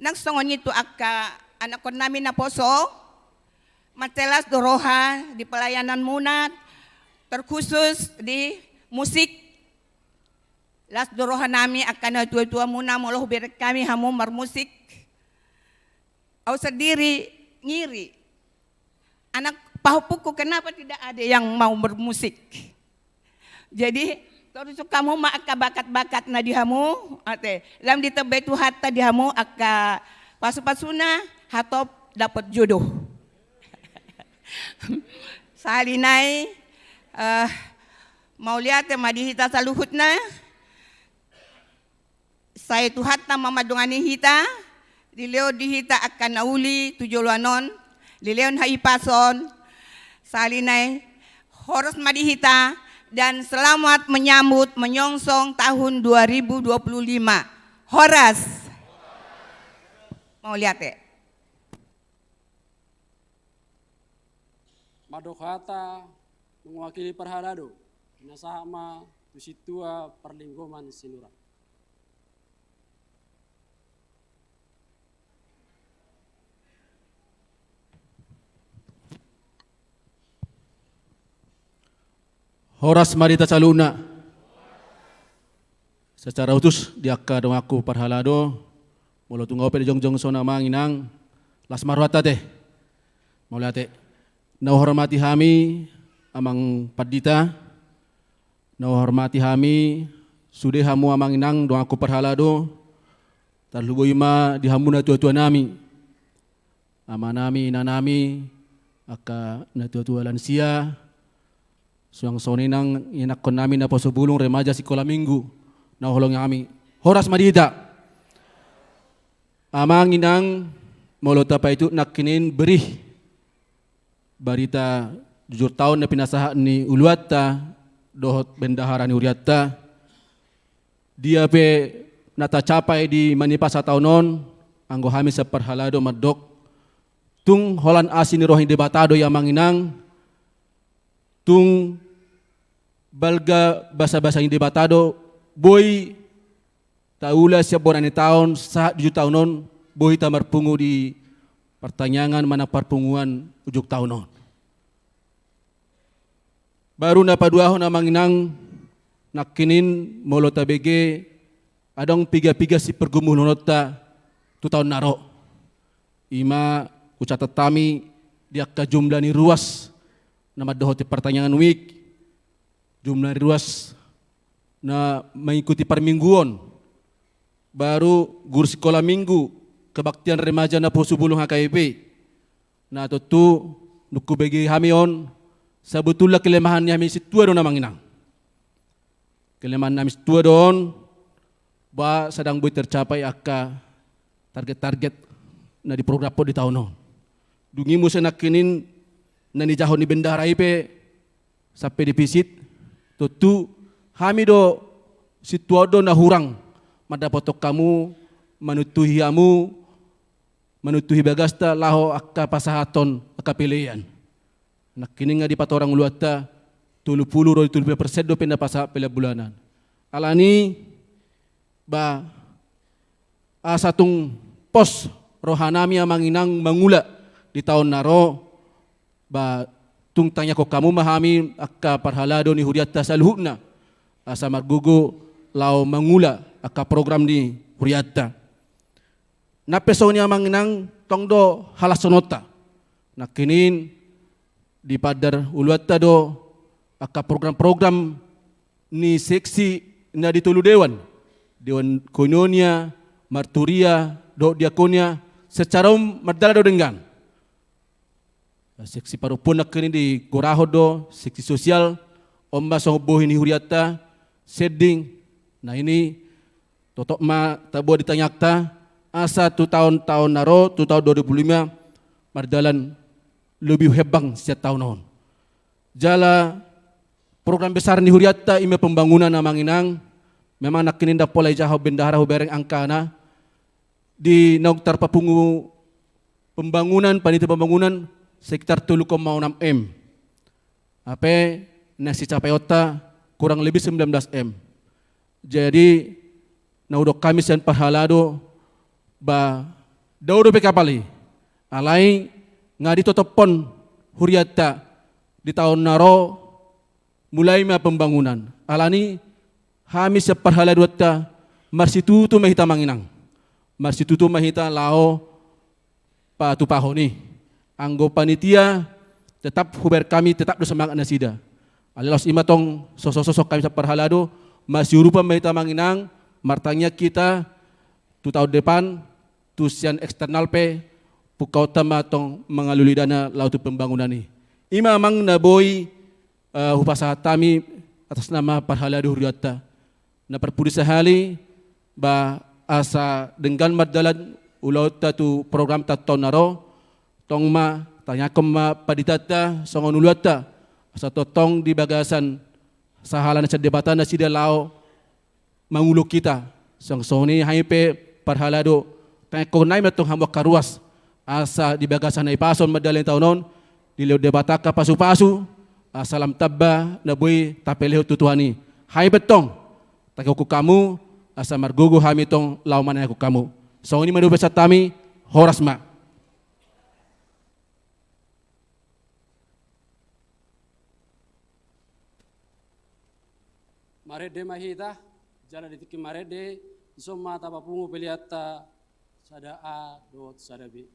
Nang songon i tu angka anakkonnami naposo, marsilas do roha di pelayananmuna, terkhusus di musik. Las do rohanami angka natuatuamuna molo hubereng hami hamu marmusik. Au sandiri ngiri. Anak pahompungku, kenapa tidak ada yang mau bermusik? Jadi, torusuk hamu ma angka bakat-bakat na di hamu, ate, lam ditambai Tuhanta di hamu angka pasu-pasuna, hatop dapat jodoh. Sahali nai, eh, mauliate ma di hita saluhutna. Sai Tuhanta ma mandongani hita, dilehon di hita angka na uli tu joloan on, dilehon hahipason. Sahali nai, horas ma di hita, dan selamat menyambut menyongsong tahun dua ribu dua puluh lima. Horas. Mauliate. Mandok hata mewakili parhalado, pinasahat ma tu sintua parlinggoman Sinurat. Horas ma di hita saluhutna. Secara khusus di angka donganku parhalado, molo tung au pe di jongjong son amang inang, las ma rohanta ate. Mauliate. Na huhormati hami amang pandita, na huhormati hami sude hamu amang inang donganku parhalado, tarlumobi ma di hamu natuatuanami, amanami, inanami, angka natuatua lansia, suang songon i nang ianakkonnami naposo bulung, remaja, sikola minggu na huhaholongi hami. Horas ma di hita. Amang inang, molo tapaihut nangkining berih barita jujur taon na pinasahat ni uluanta dohot bendahara ni hurianta, dia pe na tacapai di manipasa taon on, anggo hami sian parhalado mandok, tung holan asi ni roha ni Debata do i amang inang, tung balga basabasa ni Debata do, boi taula sian bona ni taon sahat di ujung taon on, boi hita marpungu di partangiangan manang parpunguan ujung taon on. Baru na paduahon amang inang, nangkining molo tabege adong piga-piga sipargumulonta tu taon na ro. I ma hucatat hami di angka jumlah ni ruas na mandohoti partangiangan wijk, jumlah ni ruas na mengikuti parmingguon, baru guru sikola minggu, kebaktian remaja naposo bulung H K B P. Na tontu dung hubege hami on, sabotulna kelemahan ni hami sintua do amang inang. Kelemahan ni hami sintua do on, ba sadang boi tercapai angka target-target na diprogramhon di taon on. Dung i muse nangkining na nijahahon ni bendahara i pe sampe defisit, tontu hami do sintua on do na hurang mandapothon hamu, manuntuhi hamu, manuntuhi bagasta laho angka pasahathon angka pelean. Nangkining nga dipatorang uluanta tolu pulu ro di tolu pulu persen dope na pasahat pelean bulanan. Alani, ba, asa tung pos rohanami amang inang mangula di taon na ro, ba, tung tangiangkon hamu ma hami angka parhalado ni hurianta saluhutna, asa margogo laho mangula angka program ni hurianta. Nang pe songon i amang inang, tong do halashononta. Nangkining dipandar uluanta do angka program-program ni seksi na di tolu dewan, dewan koinonia, marturia dohot diakonia, secara umum mardalan do denggan. Seksi parompuan nangkining digorahon do, seksi sosial, on ma songon bohi ni hurianta, sending. Nah, i totop ma taboan di tangiangta, asa tu taon-taon na ro, tu taon dua ribu lima, mardalan lebih hembang sian taon on. Jala program besar ni hurianta ima pembangunan, amang inang. Memang nangkin ndang pola ijahahon bendahara hubereng angkana. Di naung tarpapungu pembangunan, panitia pembangunan, sekitar tolu koma enam M. Hape na sicapaionta kurang lebih sembilan belas M. Jadi, na hudok hami sian parhalado, ba dao dope kapal i. Alai nga ditotophon hurianta di taon na ro, mulai ma pembangunan. Alani hami sian parhaladoanta marsitutu ma hita, amang inang. Marsitutu ma hita laho patupahon i. Anggo panitia, tetap hubereng hami, tetap do semangat nasida. Alai laos ima tong, sosok-sosok hami sian parhalado, masiurupan ma hita, amang inang, martangiang hita, tu taon depan, tu sian eksternal pe, pungkaonta ma tong mangalului dana laho tu pembangunan i. Ima, amang, na boi eh, hupasahat hami atas nama parhalado hurianta. Na parpudi sahali, ba asa denggan mardalan ulaonta tu programta taon na ro, tong ma, tangiangkon ma panditanta songon uluanta, asa tongtong di bagasan sahala na sian Debata nasida laho mangulahon hita. Songon i hami pe parhalado, tangiangkon nami ma tong hamu angka ruas, asa di bagasan hahipason mandalani taon on, dilehon Debata angka pasu-pasu, asa lam tamba na boi tapelehon tu Tuhan i. Hami pe tong, tangiangkon hamu, asa margogo hami tong laho manangihon hamu. Songon i ma dope sian hami, horas ma. Marende ma hita, jala di tingki marende, dison ma tapapungu peleanta sada A dohot sada B.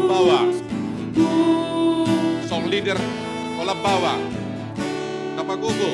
Bawa. Song leader, holan bawa. Tapagogo.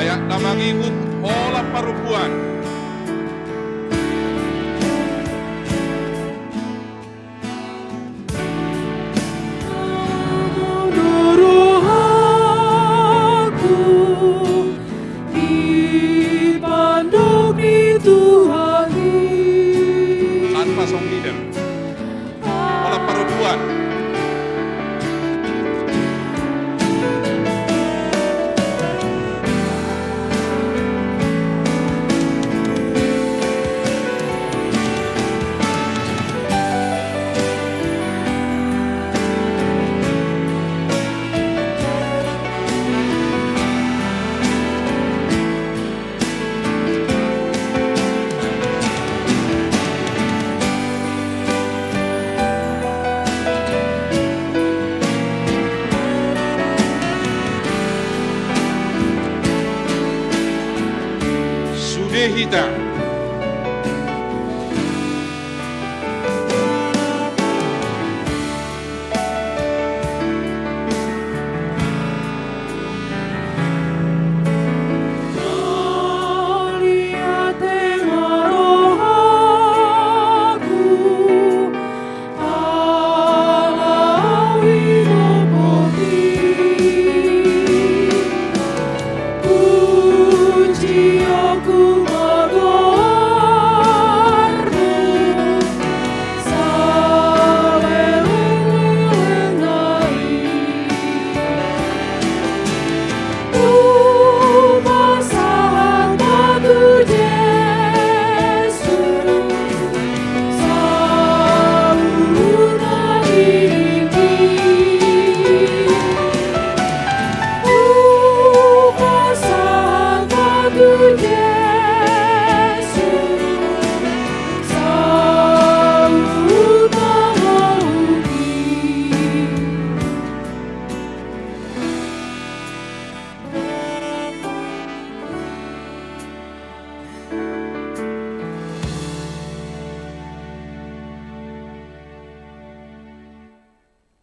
Ayat na mangihut holan parompuan. Tanpa song leader. Holan parompuan. Sude hita.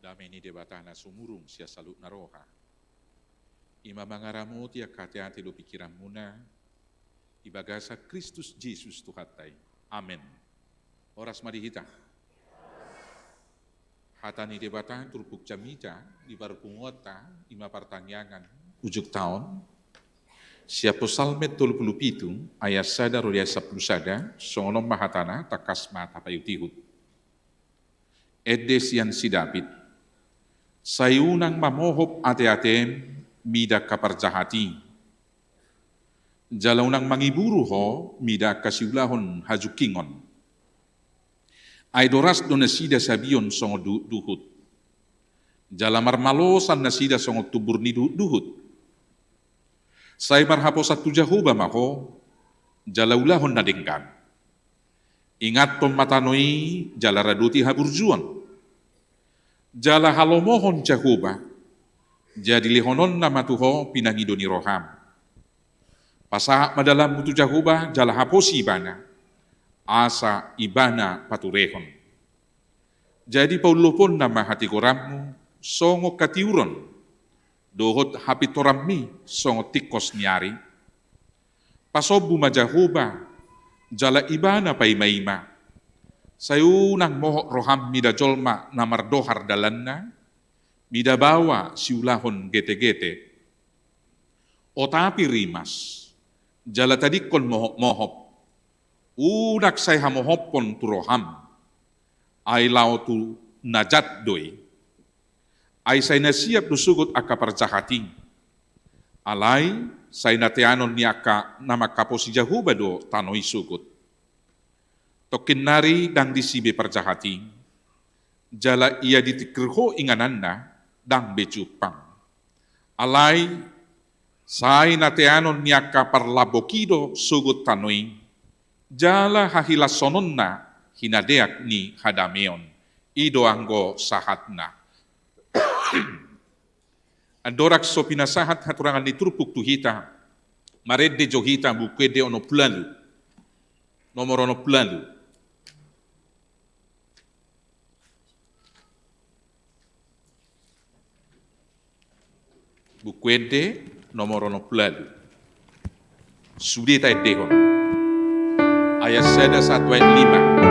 Dame ni Debata na sumurung sian saluhutna roha, i ma mangaramoti angka ateate dohot pingkiranmuna, di bagasan Kristus Jesus Tuhanta i. Amen. Horas ma di hita. Hata ni Debata turpuk jamita di parpunguanta, i ma partangiangan ujungta on. Sian Psalmen tolu pulu pitu, ayat sada ro di ayat sampulu sada, songon on ma hatana, tangkas ma tapaihutihut. Ende sian si David. Sai unang mamohop ateatem mida angka parjahat i. Jala unang mangiburu ho mida angka siulahon hajungkingon. Ai doras do nasida sabion songon duhutduhut. Jala marmalosan nasida songon tumbur ni duhutduhut. Sai marhaposan tu Jahowa ma ho, jala ulahon na denggan. Ingathon ma tano i jala radoti haburjuon. Jala halomohon Jahowa, jadi lehononna ma tu ho pinangido ni roham. Pasahat ma dalanmu tu Jahowa jala haposi ibana, asa ibana paturehon. Jadi paulloponna ma hatigoranmu songon hatiuron, dohot hapintoranmi songon tingkos ni ari. Pasombu ma Jahowa, jala ibana paimaima. Sai unang mohop roham mida jolma na mardohar dalanna, mida baoa siulahon getegete. Otapi rimas, jala tadingkon mohopmohop. Unang sai hamohophon tu roham, ai laho tu na jat do i. Ai sai na siap do sogot angka parjahat i. Alai sai na teanon ni angka na manghaposi Jahowa do tano i sogot. Tongkin nari ndang disi be parjahat i, jala ia ditingkir Ho ingananna, ndang be jumpang. Alai sai na teanon ni angka parlambok i do sogot tano i, jala hahilashononna hinadeak ni hadameon. I do anggo sahatna. Andorang so pinasahat haturangan ni turpuk tu hita, marende jo hita Buku Ende onom pulu ualu, nomor onom pulu ualu. Buku Ende nomor onom pulu ualu. Sude taendehon. Ayat sada sahat tu ayat lima.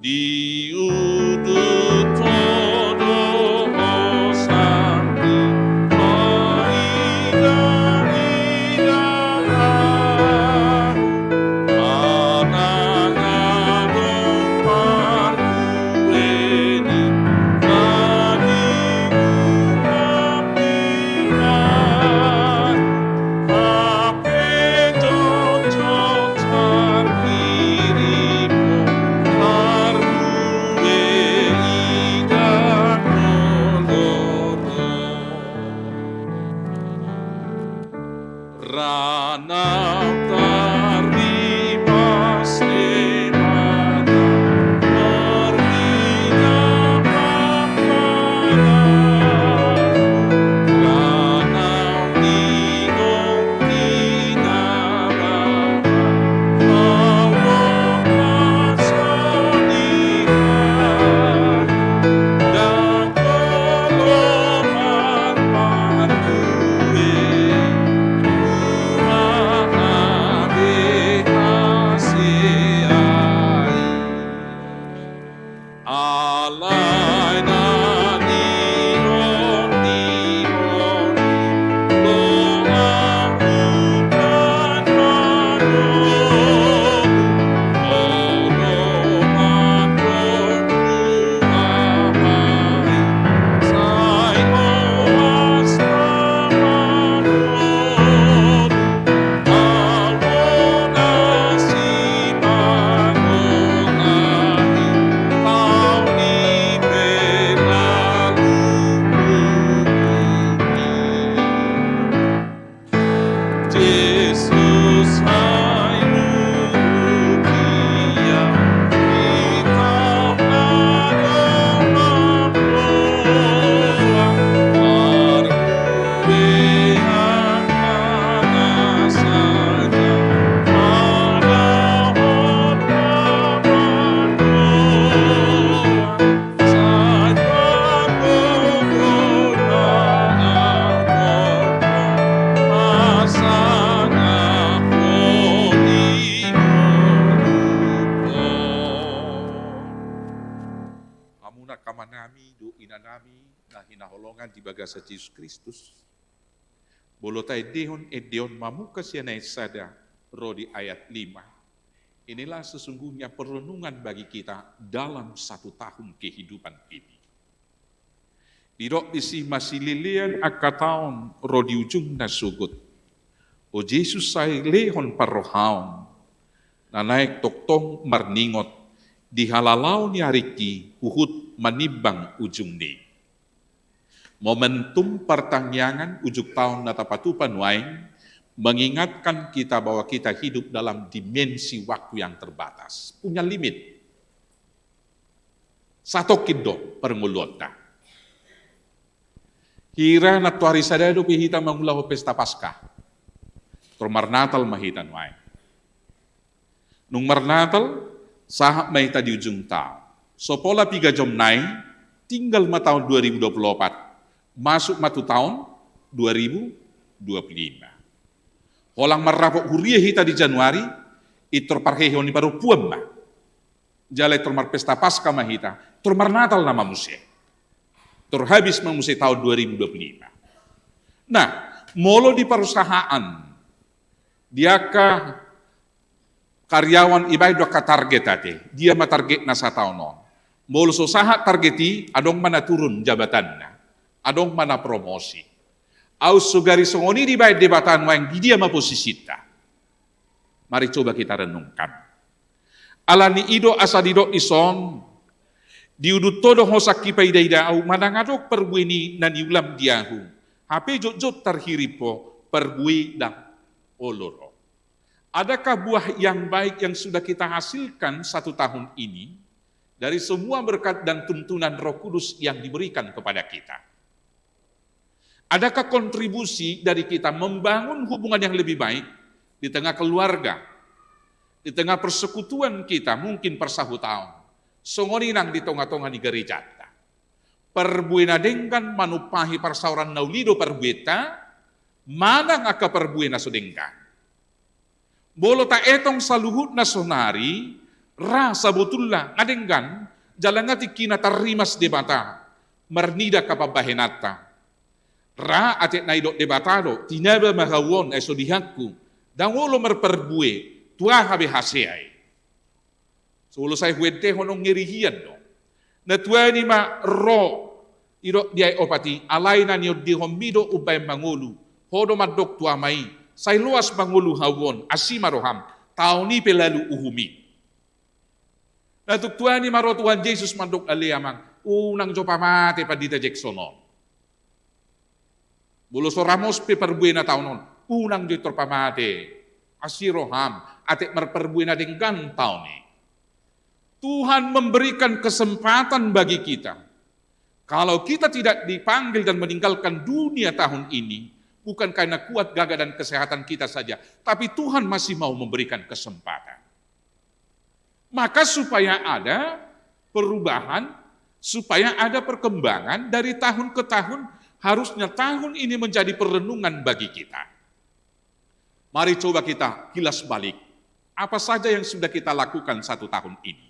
Di udut Ho do hosangki, paida-ida ahu, manang adong marhue ni na di ungkap ni ahu. Hape jotjot tarhirim Ho, marhue i ndang olo ro. Ra nang tarlipas Debata, marhite Hamu angka amanami dohot inanami na hinaholongan di bagasan Jesus Kristus. Molo taendehon ende on mamungka sian ayat sada ro di ayat lima, inilah sesungguhnya perenungan bagi kita dalam satu tahun kehidupan ini. Didok disi, masilelean angka taon ro di ujungna sogot. O Jesus, sai lehon parrohaon, na naeng tongtong marningot di halalaon ni aringki huhut manimbang ujungni. Momentum partangiangan ujung taon na tapatupa nuaeng mengingatkan kita bahwa kita hidup dalam dimensi waktu yang terbatas, punya limit. Satongkin do parngoluonta. Hira nantoari sada dope hita mangulahon pesta Paskah. Tor marnatal ma hita nuaeng. Nung marnatal, sahat ma hita di ujung taon. So pola piga jom nai, tinggal ma taon dua ribu dua puluh opat. Masuk ma tu taon dua ribu dua puluh lima. Holan marrapot huria hita di Januari, i tor parheheon ni parompuan ma. Jala i tor marpesta Paskah ma hita, tor marnatal nama muse. Tor habis ma muse taon dua ribu dua puluh lima. Nah, molo di perusahaan, di angka karyawan, ibaen do angka target ate, dia ma targetna sataon on. Molo so sahat target i, adong ma na turun jabatanna, adong ma na promosi. Aut so gari songon i dibaen Debata nuaeng, di dia ma posisinta? Mari coba kita renungkan. Alani i do asa didok dison, diudut ho do ho sangkipaida-ida ahu, manang adong parbue ni na niulam di ahu. Hape jotjot tarhirim ho, parbue ndang olo ro. Adakah buah yang baik yang sudah kita hasilkan satu tahun ini dari semua berkat dan tuntunan Roh Kudus yang diberikan kepada kita? Adakah kontribusi dari kita membangun hubungan yang lebih baik di tengah keluarga, di tengah persekutuan kita, mungkin parsahutaon, songon i nang di tonga-tonga ni garejanta? Parbue na denggan manumpahi parsaoran na uli do parbuenta, manang angka parbue na so denggan? Molo taetong saluhutna sonari, ra sabotulna nga denggan, jala nga tingkina tarrimas Debata, marnida angka pambahenanta. Ra atik na didok Debata do, tinaba ma ahu on, ai so diangku, ndang olo marparbue, tu aha be hasea i. Solo sai huendehon on ngeri hian do. Na tuani ma ro, didok di ayat opat i, alai na niondihonmi do umbahen mangolu, ho do mandok tu ama i, sai loas mangolu ahu on, asi ma roham, taon i pe lalu uhum i. Na tung tuani ma ro Tuhan Jesus mandok, ale amang, unang jo pamate Pandita Jackson on. Molo so ramos pe parbuena taon on, unang jo i tor pamate, asi roham, atik marparbue na denggan taon i. Tuhan memberikan kesempatan bagi kita. Kalau kita tidak dipanggil dan meninggalkan dunia tahun ini, bukan karena kuat, gagah, dan kesehatan kita saja, tapi Tuhan masih mau memberikan kesempatan. Maka supaya ada perubahan, supaya ada perkembangan dari tahun ke tahun, harusnya tahun ini menjadi perenungan bagi kita. Mari coba kita kilas balik. Apa saja yang sudah kita lakukan satu tahun ini?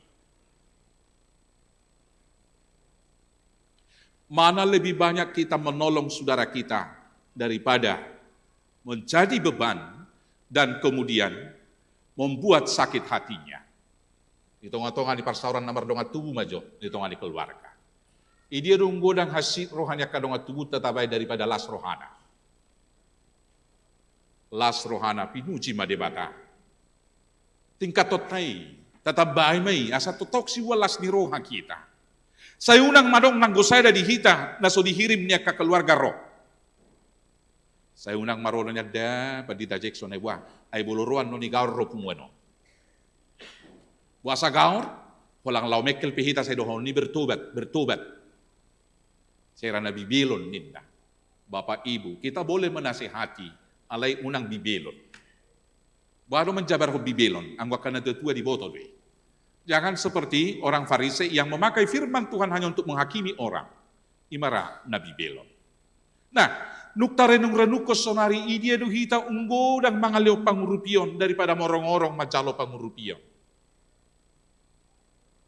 Mana lebih banyak kita menolong saudara kita daripada menjadi beban dan kemudian membuat sakit hatinya. Di tonga-tonga ni parsaoran na mardongan tubu ma jo, di tonga ni keluarga. Idia do umgodang hansit roha ni angka dongan tubunta tabaen daripada las rohana. Las rohana, pinuji ma Debata. Tingkathon ta i, tatambai ma i, asa tongtong siboan las ni roha hita. Sai unang ma adong nanggo sada di hita, na so dihirim ni angka keluarga ro. Sai unang ma ro nian da Pandita Jackson, ai boha, ai molo ro annon i gaor do punguan on. Boasa gaor, holan laho mengkel pe hita sai dohonon ni bertobat, bertobat. Sai ra na bibelon ninna. Bapak Ibu, kita boleh menasihati, alai unang bibelon. Boha do manjabarhon bibelon, anggo angka na tua-tua diboto do i. Jangan seperti orang Farisi yang memakai firman Tuhan hanya untuk menghakimi orang. I ma ra na bibelon. Nah, nung tarenung-renungkon sonari, idia do hita umgodang mangalehon pangurupion daripada morong-orong manjalo pangurupion.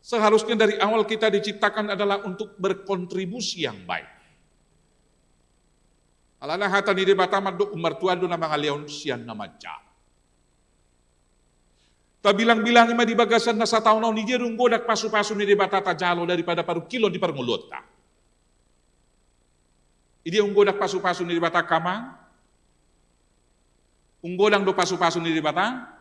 Seharusnya dari awal kita diciptakan adalah untuk berkontribusi yang baik. Alana hata ni Debata mandok, ummartua do na mangalehon sian na manjalo. Tabilang-bilangi ma di bagasan na sataon on, idia do umgodang pasu-pasu ni Debata tajalo daripada parungkilon di parngoluonta. Idia umgodang pasu-pasu ni Debata, amang? Umgodang do pasu-pasu ni Debata?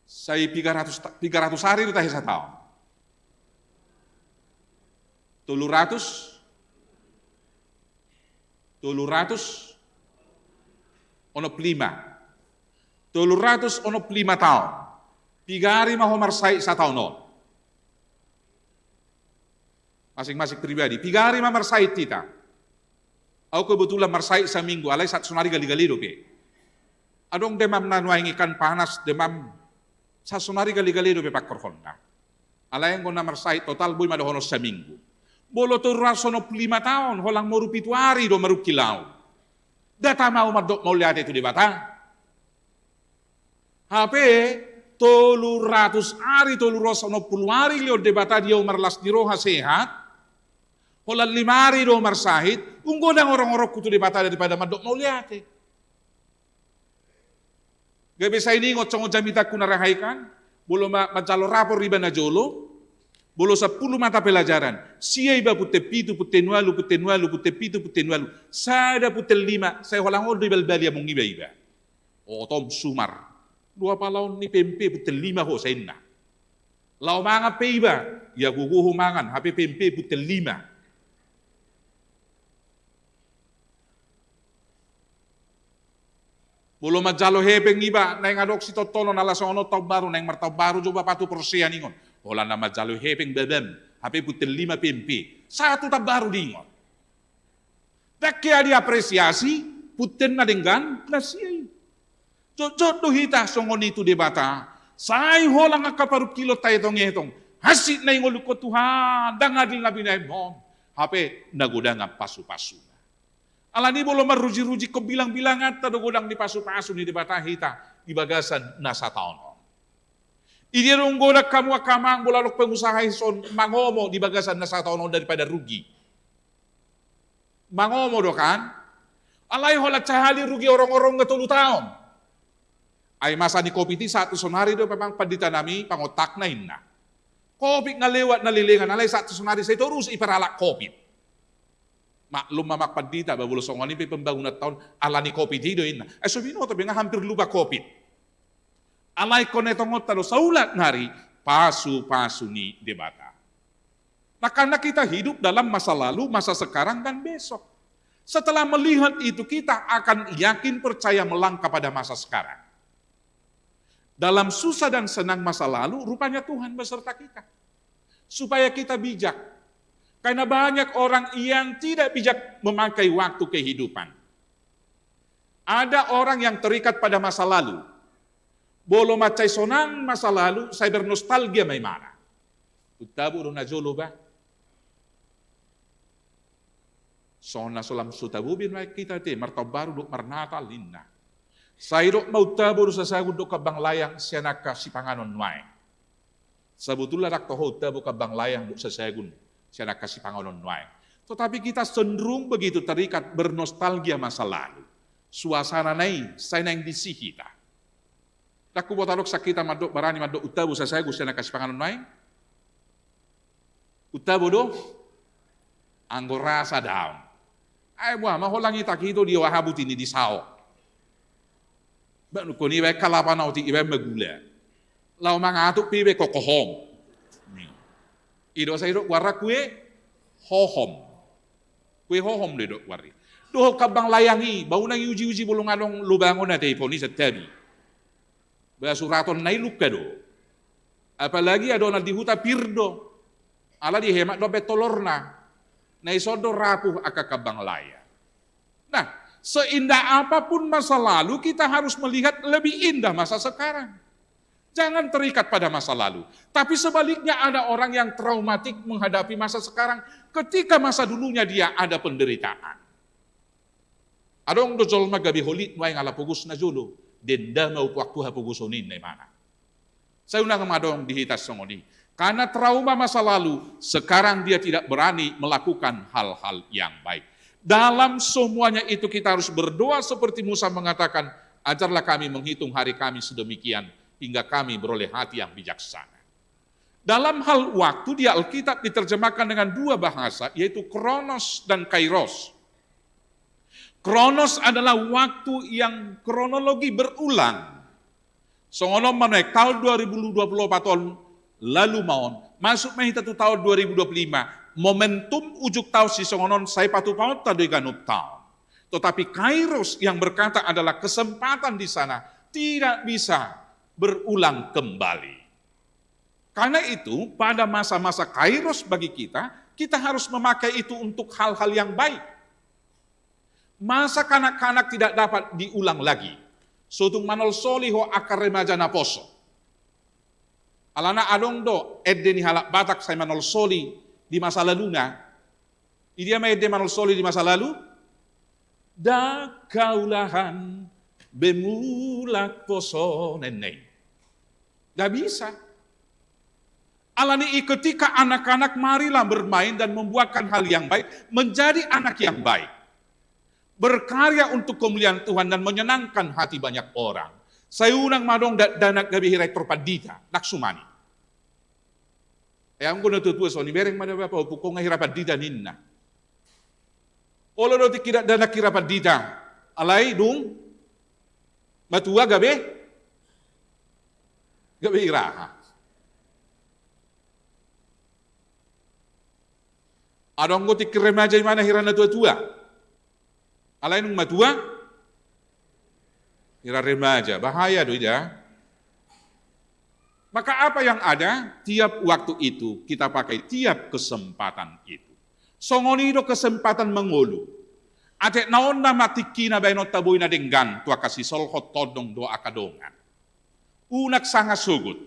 Sai piga ratus ta-, piga ratus ari do tahe sataon? Tolu ratus? Tolu ratus onom pulu lima. Tolu ratus onom pulu lima taon. Piga ari ma ho marsahit sataon on? Masing-masing pribadi. Piga ari ma marsahit hita? Au kebetulan marsahit saminggu, alai sahat sonari gale-gale dope. Adong demam na nuaeng ikan panas, demam, sahat sonari gale-gale dope pangkorhonna. Alai anggo na marsahit total boi ma dohonon saminggu. Molo tolu ratus onom pulu lima taon, holan moru pitu ari do marungkil au. Nda tama au mandok mauliate tu Debata. Hape tolu ratus ari, tolu ratus onom pulu ari lehon Debata di au marlas ni roha sehat. Holan lima ari do marsahit, ung godang orong-orongku tu Debata daripada mandok mauliate. Gabe sai niingot songon jamitangku na rahae kan, molo ma-, manjalo rapor iba na jolo, molo sampulu mata pelajaran, sia iba punten pitu, punten ualu, punten ualu, punten pitu, punten ualu, sada punten lima, sai holan on do ibalbali among iba iba. Otom sumar. Dua palaon ni pempe punten lima ho sainna. Lao mangan pe iba, ia gogo ho mangan, hape pempe punten lima. Molo manjalo hepeng iba, naeng adong sitontonon ala songon on taon baru, naeng martaon baru jo bapa tu porsea ningon. Holan na manjalo hepeng babam, hape punten lima pempe. Satu taon baru diingot. Ndang hea diapresiasi, punten na denggan, na sia i. Jotjot do hita songon i tu Debata, sai holan angka parungkilonta etong-etong. Hansit na ingolukhon Tuhan, ndang adil na binahenmon. Hape na godangan pasu-pasuna. Alani molo marruji-ruji ingkon bilang-bilanganta do godang ni pasu-pasu ni Debata hita di bagasan na sataon on. Idia do godang hamu angka amang molo adong pengusaha i son mangomo di bagasan na sataon on daripada rugi. Mangomo do kan? Alai holan sahali rugi orong-orongna tolu taon. Ai masa ni covid i sahat tu sonari do memang pandita nami pangontakna inna. Covid nga lewat na lelengan alai sahat tu sonari sai torus iparalak covid. Maklum ma amang pandita ba molo songon i pe pembangunanta on alani covid i do inna. Ai so binoto be nga hampir lupa covid. Alai ingkon etongonta do saulak nari pasu-pasu ni Debata. Nah, karena kita hidup dalam masa lalu, masa sekarang, dan besok. Setelah melihat itu, kita akan yakin percaya melangkah pada masa sekarang. Dalam susah dan senang masa lalu, rupanya Tuhan beserta kita. Supaya kita bijak. Karena banyak orang yang tidak bijak memakai waktu kehidupan. Ada orang yang terikat pada masa lalu. Molo mansai sonang masa lalu, sai bernostalgia ma ibana. Untabo do na jolo ba. Songon na so lam so tabo be nuaeng hita te, martaon baru dohot marnatal ninna. Sai dok ma untabo do sasagun dohot kambang layang sian angka sipanganon nuaeng. Sabotulna ndang toho untabo kambang layang dohot sasagun sian angka sipanganon nuaeng. Tetapi kita cenderung begitu terikat bernostalgia masa lalu. Suasana na i sai naeng disi hita. Ndang huboto adong sian hita mandok barani mandok untabo sasagun sian angka sipanganon nuaeng. Untabo do? Anggo rasa daong. Ai boha ma holan i tangkito di oha buti ni di saok. Ba nungkon i baen kalapa na otik i baen ma gula. Laho mangatuk pe i baen kokohom. I do sai dok goarna kue hohom. Kue hohom do i dok goarna i. Dohot kambang layang i, ba unang i uji-uji molo nga adong lobangon ate i poni santabi. Ba suratonna i lungka do. Apalagi adonan di huta pir do. Ala dihemat do baen tolorna. Na i son do rapuh angka kambang layang. Nah, seindah apapun masa lalu, kita harus melihat lebih indah masa sekarang. Jangan terikat pada masa lalu. Tapi sebaliknya ada orang yang traumatik menghadapi masa sekarang ketika masa dulunya dia ada penderitaan. Adong do jolma gabe holit nuaeng ala pogos na jolo, denda ma upu angku hapogoson i ninna ibana. Sai unang ma adong di hita songon i. Karena trauma masa lalu, sekarang dia tidak berani melakukan hal-hal yang baik. Dalam semuanya itu kita harus berdoa seperti Musa mengatakan, ajarlah kami menghitung hari kami sedemikian hingga kami beroleh hati yang bijaksana. Dalam hal waktu di Alkitab diterjemahkan dengan dua bahasa, yaitu kronos dan kairos. Kronos adalah waktu yang kronologi berulang. Songon on ma nuaeng taon dua ribu dua puluh opat on lalu ma on, masuk ma hita tu taon dua ribu dua puluh lima, momentum ujung taon sisongon on sai patupaonta do i ganup taon. Tetapi kairos yang berkata adalah kesempatan di sana tidak bisa berulang kembali. Karena itu, pada masa-masa kairos bagi kita, kita harus memakai itu untuk hal-hal yang baik. Masa kanak-kanak tidak dapat diulang lagi. Sotung manolsoli ho angka remaja naposo. Alana adong do ende ni halak Batak sai manolsoli di masa laluna. Idia ma ende manolsoli di masa lalu? Ndang kaulahan be mulak poso, ninna i. Nggak bisa. Alani i, ketika anak-anak, marilah bermain dan membuahkan hal yang baik, menjadi anak yang baik. Berkarya untuk kemuliaan Tuhan dan menyenangkan hati banyak orang. Sai unang ma adong dakdanak gabe hira pintor pandita, ndang suman i. Ai anggo natua-tua songon i, bereng ma da bapa, ompung, ho nga hira pandita, ninna. Olo do tingki dakdanak hira pandita, alai dung matua gabe, gabe hira aha? Adong do tingki remaja, imana hira natua-tua. Alai dung matua, hira remaja, bahaya do i da. Maka apa yang ada, tiap waktu itu kita pakai, tiap kesempatan itu. Songon i do kesempatan mangolu. Atik na on nama tingkina baenonta boi na denggan tu angka sisolhot, tondong dohot angka dongan. Unang sanga sogot.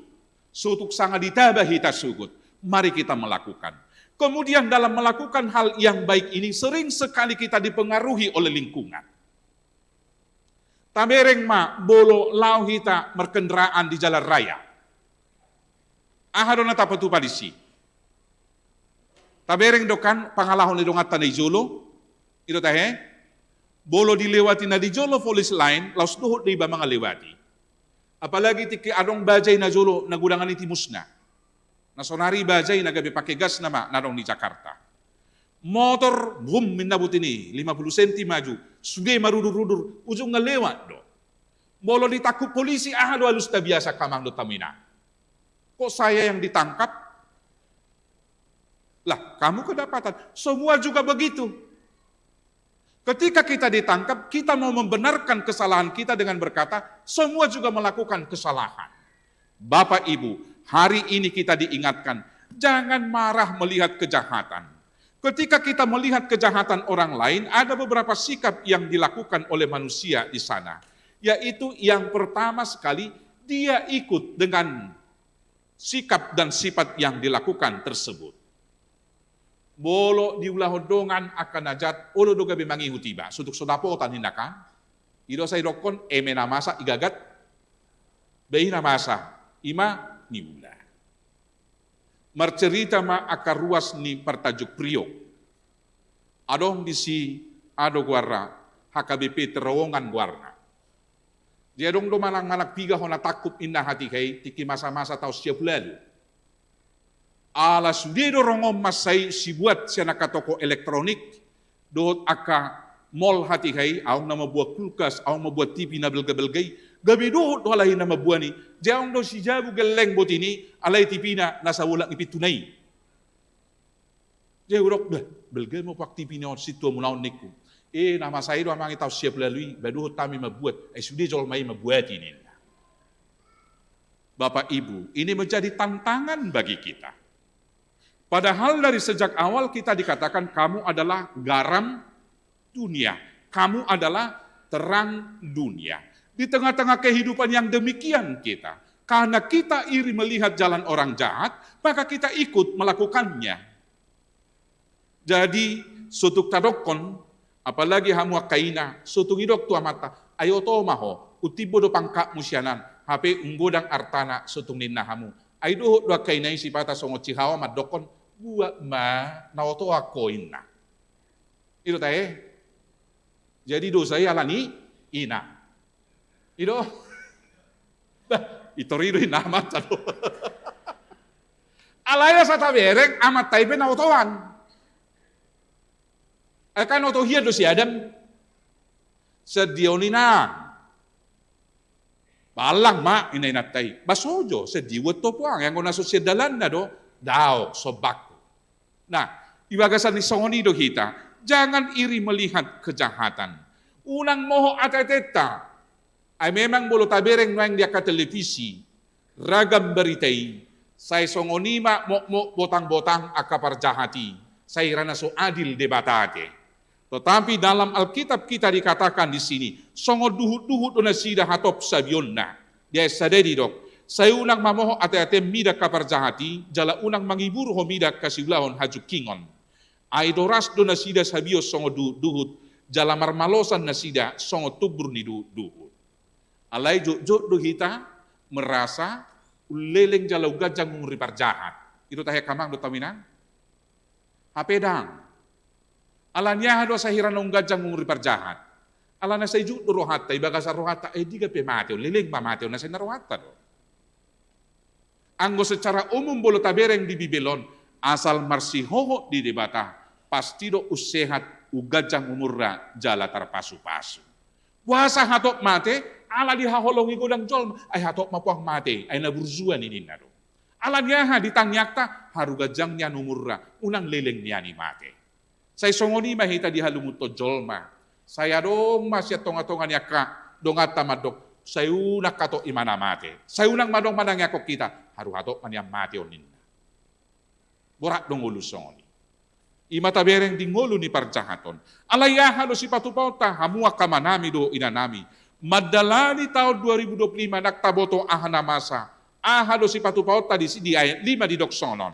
Sotung sanga ditaba hita sogot, mari kita melakukan. Kemudian dalam melakukan hal yang baik ini sering sekali kita dipengaruhi oleh lingkungan. Tabereng ma molo laho hita markendaraan di jalan raya. Aha do na tapatupa disi? Tabereng do kan pangalaho ni donganta na di jolo? I do tahe? Molo dilewati na di jolo polis lain, laos dohot do iba mangalewati. Apalagi tingki adong bajai na jolo na godang i timusna. Na sonari bajai na gabe pake gas nama na adong di Jakarta. Motor, bum, ninna botima i, lima puluh senti maju, sude marudur-udur, ujungna lewat do. Molo ditangkup polisi, aha do alusta biasa, angka amang dohot hamu inang? Kok saya yang ditangkap? Lah, kamu kedapatan. Semua juga begitu. Ketika kita ditangkap, kita mau membenarkan kesalahan kita dengan berkata, "Semua juga melakukan kesalahan." Bapak Ibu, hari ini kita diingatkan, jangan marah melihat kejahatan. Ketika kita melihat kejahatan orang lain, ada beberapa sikap yang dilakukan oleh manusia di sana, yaitu yang pertama sekali, dia ikut dengan sikap dan sifat yang dilakukan tersebut. Molo diulahon dongan angka na jat, olo do gabe mangihut iba, sotung so dapotan ninna kan. I do sai didokkon, eme na masa igagat, bahi na masa, i ma niula. Marcerita ma angka ruas ni partanjung priok. Adong disi, aha do goarna, H K B P Terowongan goarna. Jadi adong do manang-manang piga hona tangkup ninna hatiha i, tingki masa-masa taon sia pulu ualu. Ala sude do rongon mansai sibuat sian angka toko elektronik dohot angka mall hatiha i, adong na mamboan kulkas, adong mamboan T V na balga-balga i, gabe dohot do halak i na mamboan i. Jadi adong do sijabu gelleng botima i, alai T V-na na sabolak ni pintuna i. Jadi hudok, "Bah, balga ma opak T V-na on, sintua muna on," ningku. Eh, na masa i do amang i taon sia pulu ualu i, ba dohot hami mambuat, ai sude jolma i mambuati ninna. Bapak Ibu, ini menjadi tantangan bagi kita. Padahal dari sejak awal kita dikatakan, "Kamu adalah garam dunia. Kamu adalah terang dunia." Di tengah-tengah kehidupan yang demikian kita, karena kita iri melihat jalan orang jahat, maka kita ikut melakukannya. Jadi, sotung tadokkon, apalagi hamu angka ina, sotung didok tu amanta, "Ai oto ma ho, umtimbo do pangkatmu sian an, hape umgodang artana," sotung ninna hamu. Ai dohot do angka ina i sipata songon sihaho mandokkon, "Buat ma, na otoan ho," ninna. I do tahe? Jadi dosa i alani ina. I do? Bah, pintor i do ninna amanta do. Alai asa tabereng, amanta i pe na otoan. Ai kan oto hian do si Adam. Sian dia on inang? Ballang ma, ninna inanta i. Bah, so jo, sian dia huantopo an, anggo na so sian dalanna do, daong, sombangku. Nah, di bagasan ni songon i do hita, jangan iri melihat kejahatan. Unang mohop ate-atenta. Ai memang molo tabereng nuaeng di angka televisi, ragam berita i, sai songon i ma mokmok botang-botang angka parjahat i, sai ra na so adil Debata ate. Tetapi dalam Alkitab kita dikatakan di sini, songon duhut-duhut do nasida hatop sabionna. Di ayat sada i didok, sai unang mamohot ate-atem mida angka parjahat i, jala unang mangibur ho mida angka siulahon hajungkingon. Ai doras do nasida sabion songon duhut-duhut, jala marmalosan nasida songon tumbur ni duhut-duhut. Alai jotjot do hita merasa umleleng jala umganjang umur ni parjahat. I do tahe angka amang dohot hamu inang. Hape dang. Ala ni aha do asa hira na umganjang umur ni parjahat? Ala na sai juk do rohanta, di bagasan rohanta, eh, diga pe mate on, leleng ma mate on, na sai na rohanta do. Anggo secara umum molo tabereng di Bibel on, asal marsihohot di Debata, pasti do umsehat, umganjang umurna jala tarpasupasu. Boasa hatop mate? Ala dihaholongi godang jolma, ai hatop ma puang mate, ai na burju au ninna do. Ala ni aha di tangiangta, haru ganjang nian umurna, unang leleng nian i mate. Sai songon i ma hita dihalungunhon jolma. Sai adong ma sian tongatonga ni angka donganta mandok, sai unang hatop ibana mate. Sai unang ma adong manangiangkon hita, haru hatop ma nian mate on ninna. Borat do ngolu songon i. I ma tabereng di ngolu ni parjahat on. Alai aha do sipatupaonta, hamu angka amanami dohot inanami? Mandalani taon dua ribu dua puluh lima ndang taboto aha na masa. Aha do sipatupaonta di, di ayat lima didok songon on.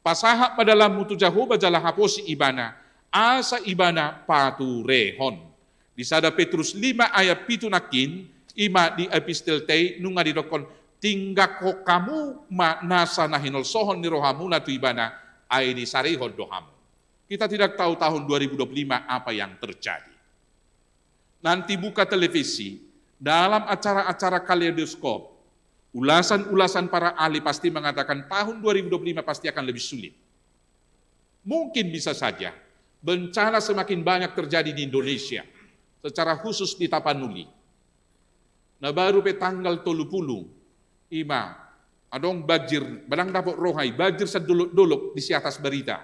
Pasahat ma dalanmu tu Jahowa jala haposi ibana, asa ibana paturehon. Di sada Petrus lima ayat pitu nangkin, i ma di epistelta i nunga didokkon, tinggakhon hamu ma nasa na hinolsohon ni rohamuna tu ibana, ai disarihon do hamu. Kita tidak tahu tahun dua ribu dua puluh lima apa yang terjadi. Nanti buka televisi, dalam acara-acara kaleidoskop, ulasan-ulasan para ahli pasti mengatakan tahun dua ribu dua puluh lima pasti akan lebih sulit. Mungkin bisa saja bencana semakin banyak terjadi di Indonesia, secara khusus di Tapanuli. Na baru pe tanggal tolu pulu, i ma adong banjir, ba ndang dapot roha i, banjir sadolok-dolok di Siatas Barita.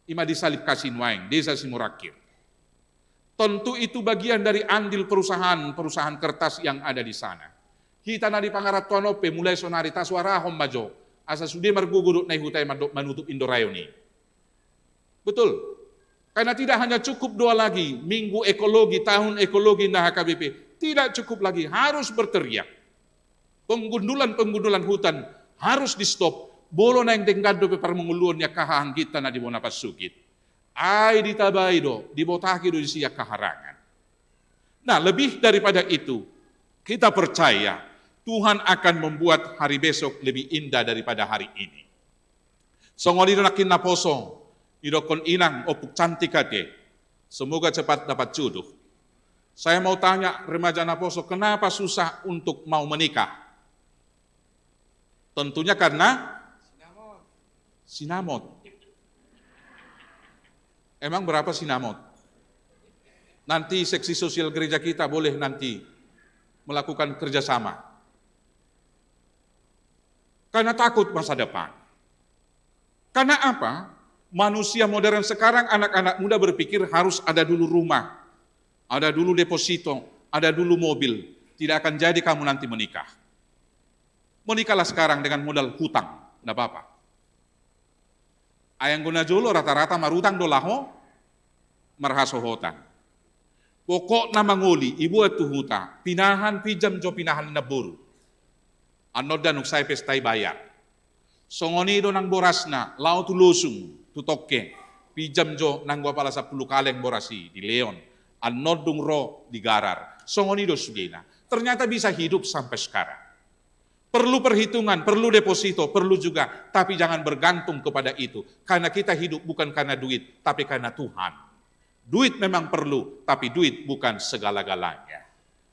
I ma di Salib Kasi nuaeng, desa Simorangkir. Tentu itu bagian dari andil perusahaan, perusahaan kertas yang ada di sana. Hita na di pangarantoan on pe mulai sonari tasuarahon ma jo, asa sude margogodok na i huta i mandok manutup indo rayon i. Betul. Karena tidak hanya cukup doa lagi, minggu ekologi, tahun ekologi, na H K B P. Tidak cukup lagi, harus berteriak. Penggundulan-penggundulan hutan harus di-stop. Molo naeng denggan dope parmangoluon ni angka hahanggita na di bona pansugit. Ai ditabai do, dibotaki do disi angka harangan. Nah, lebih daripada itu, kita percaya Tuhan akan membuat hari besok lebih indah daripada hari ini. Songon i do nangkin naposo, didokkon inang, ompung cantik ate. Semoga cepat dapat jodoh. Saya mau tanya remaja naposo, kenapa susah untuk mau menikah? Tentunya karena sinamot. Emang berapa sinamot? Nanti seksi sosial gereja kita boleh nanti melakukan kerjasama. Karena takut masa depan. Karena apa? Manusia modern sekarang, anak-anak muda berpikir harus ada dulu rumah, ada dulu deposito, ada dulu mobil. Tidak akan jadi kamu nanti menikah. Menikahlah sekarang dengan modal hutang, nggak apa-apa. Ai anggo na jolo rata-rata marutang do laho marhasohotan. Pokokna mangoli, diboan tu huta, pinahan pinjam jo pinahan ni namboru. Annon da nunga sae pesta i bayar. Songon i do nang borasna, laho tu losung, tu tongke, pinjam jo nanggo apala sampulu kaleng boras i, dileon. Annon dung ro digarar. Songon i do sudena. Ternyata bisa hidup sampai sekarang. Perlu perhitungan, perlu deposito, perlu juga. Tapi jangan bergantung kepada itu. Karena kita hidup bukan karena duit, tapi karena Tuhan. Duit memang perlu, tapi duit bukan segala-galanya.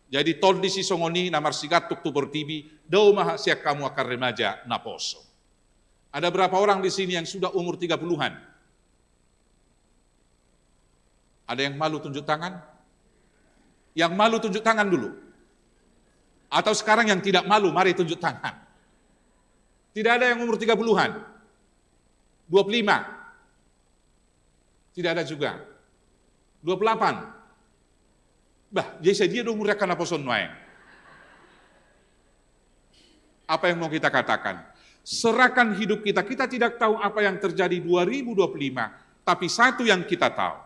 Jadi tondi sisongon i na marsigantung tu portibi, dao ma sian hamu angka remaja naposo. Ada berapa orang di sini yang sudah umur tiga puluhan? Ada yang malu tunjuk tangan? Yang malu tunjuk tangan dulu. Atau sekarang yang tidak malu, mari tunjuk tangan. Tidak ada yang umur tiga puluhan? Dua puluh lima? Tidak ada juga. Dua puluh delapan? Bah, jadi sadia do umur ni angka naposo on nuaeng? Apa yang mau kita katakan? Serahkan hidup kita. Kita tidak tahu apa yang terjadi dua ribu dua puluh lima, tapi satu yang kita tahu.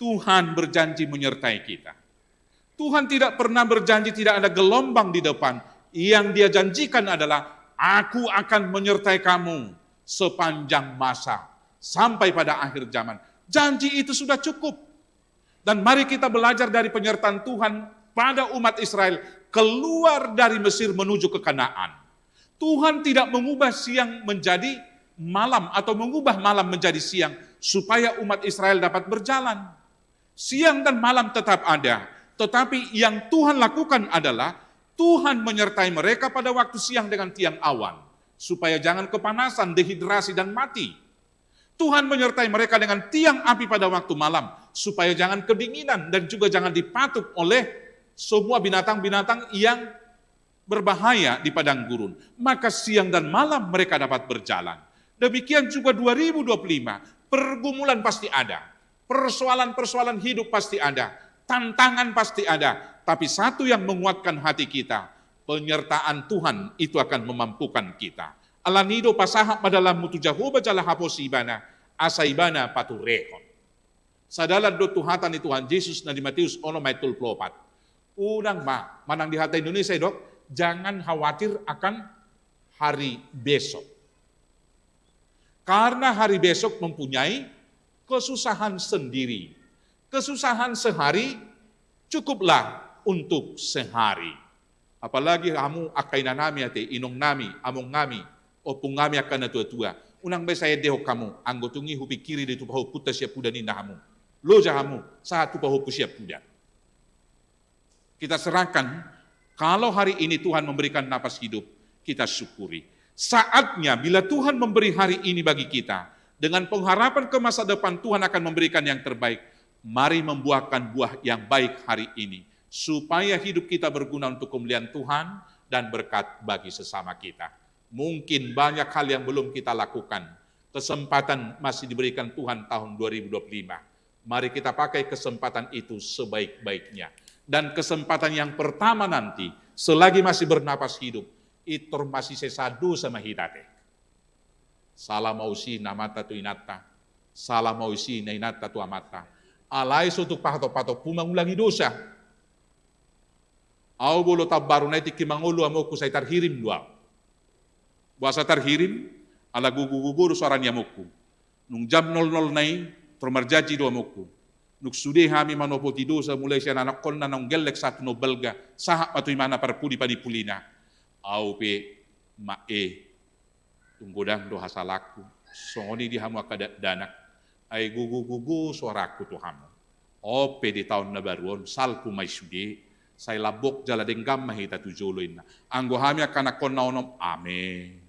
Tuhan berjanji menyertai kita. Tuhan tidak pernah berjanji tidak ada gelombang di depan. Yang Dia janjikan adalah, "Aku akan menyertai kamu sepanjang masa, sampai pada akhir zaman." Janji itu sudah cukup. Dan mari kita belajar dari penyertaan Tuhan pada umat Israel keluar dari Mesir menuju ke Kanaan. Tuhan tidak mengubah siang menjadi malam atau mengubah malam menjadi siang supaya umat Israel dapat berjalan. Siang dan malam tetap ada, tetapi yang Tuhan lakukan adalah Tuhan menyertai mereka pada waktu siang dengan tiang awan, supaya jangan kepanasan, dehidrasi, dan mati. Tuhan menyertai mereka dengan tiang api pada waktu malam, supaya jangan kedinginan dan juga jangan dipatuk oleh semua binatang-binatang yang berbahaya di padang gurun. Maka siang dan malam mereka dapat berjalan. Demikian juga dua ribu dua puluh lima, pergumulan pasti ada. Persoalan-persoalan hidup pasti ada. Tantangan pasti ada. Tapi satu yang menguatkan hati kita, penyertaan Tuhan itu akan memampukan kita. Alani i do pasahat ma dalanmu tu Jahowa jala haposi Ibana, asa Ibana paturehon. Sadalan do tu hata ni Tuhan Jesus na di Mateus onom ayat tolu pulu opat. Unang ma, manang di hata Indonesia i do, jangan khawatir akan hari besok. Karena hari besok mempunyai kesusahan sendiri. Kesusahan sehari cukuplah untuk sehari. Apalagi hamu angka inanami ate, inongnami, amongnami, ompungnami angka natuatua. Unang be sai endehon hamu, anggo tung i hupingkiri do tu pahompunta siampudan ninna hamu. Loja hamu, sahat tu pahompu siampudan. Kita serahkan, kalau hari ini Tuhan memberikan napas hidup, kita syukuri. Saatnya bila Tuhan memberi hari ini bagi kita, dengan pengharapan ke masa depan Tuhan akan memberikan yang terbaik, mari membuahkan buah yang baik hari ini, supaya hidup kita berguna untuk kemuliaan Tuhan dan berkat bagi sesama kita. Mungkin banyak hal yang belum kita lakukan. Kesempatan masih diberikan Tuhan tahun dua ribu dua puluh lima. Mari kita pakai kesempatan itu sebaik-baiknya. Dan kesempatan yang pertama nanti, selagi masih bernapas hidup, i tor masisesa dosa ma hita ate. Sala ma usi na amanta tu inanta, sala ma usi na inanta tu amanta. Alai so tung pahatop-hatophu mangulangi dosa. Au molo tambaru na i tingki mangolu amongku sai tarhirim do au. Boasa tarhirim? Ala gogo-gogo do soara ni amongku. Nung jam nol nol na i, tor marjanji do amongku. Dung sude hami manopoti dosa mulai sian anakkonna naung gelleng sahat tu naung balga, sahat ma tu imana parpudi panipulina. Au pe, ma e, tung godang do hasalaanku, songon i di hamu angka dakdanak, ai gogo-gogo soarangku tu hamu. On pe di taon na baru on, salpu ma i sude, sai lambok jala denggan ma hita tu jolo inna. Anggo hami angka anakkonna onom, amen.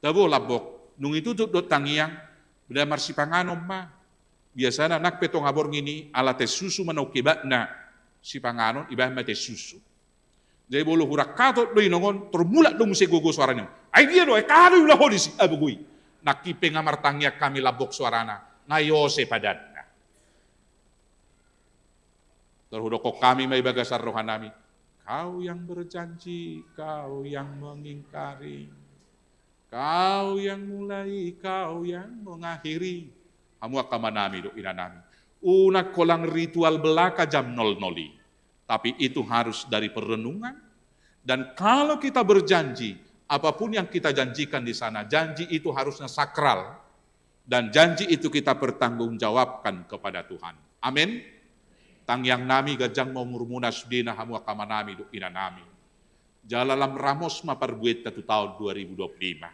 Tabo lambok, nung i tutup do tangiang, beda marsipanganon ma. Biasana nang pe tonga borngin i ala teh susu ma naung hebatna sipanganon, ibahen ma teh susu. Jadi molo hurang hatop do inong on, tor mulak do muse gogo soarana. Ai dia do, ai aha do iulahon disi, ah, bogoi. Nangkin pe nga martangiang hami lambok soarana, nga iose padanna. Tor hudokkon hami ma i bagasan rohanami, Kau yang berjanji, Kau yang mengingkari. Kau yang mulai, Kau yang mengakhiri. Hamu angka amanami dohot inanami. Unang holan ritual belaka jam nol nol i. Tapi itu harus dari perenungan. Dan kalau kita berjanji, apapun yang kita janjikan di sana, janji itu harusnya sakral. Dan janji itu kita pertanggungjawabkan kepada Tuhan. Amin. Tangiangnami ganjang ma umurmuna sudena hamu angka amanami dohot inanami. Jala lam ramos ma parbuenta tu taon dua ribu dua puluh lima.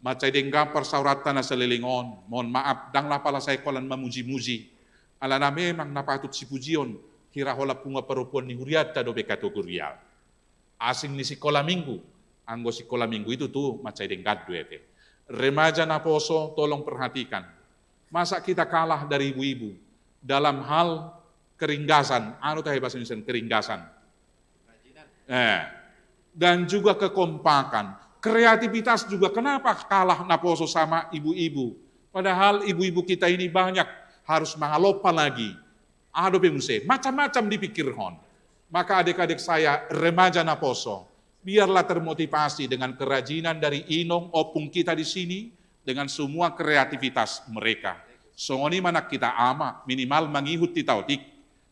Mansai denggan parsaoranta na saleleng on, mohon maaf, ndang na pala sai holan mamuji-muji. Alana memang na patut sipujion, hira holan punguan parompuan ni hurianta dope kategorial. Asing ni sikola minggu, anggo sikola minggu itu tuh mansai denggan do ate. Remaja naposo, tolong perhatikan. Masa kita kalah dari ibu-ibu dalam hal keringgasan, anu tahe bahasa Indonesia keringgasan. Eh, dan juga kekompakan, kreativitas juga. Kenapa kalah naposo sama ibu-ibu? Padahal ibu-ibu kita ini banyak harus mangalompa lagi. Aha dope muse, macam-macam dipikirhon. Maka adik-adik saya, remaja naposo, biarlah termotivasi dengan kerajinan dari inong opung kita di sini, dengan semua kreativitas mereka. Songon i ma nang hita ama, minimal mangihut hita otik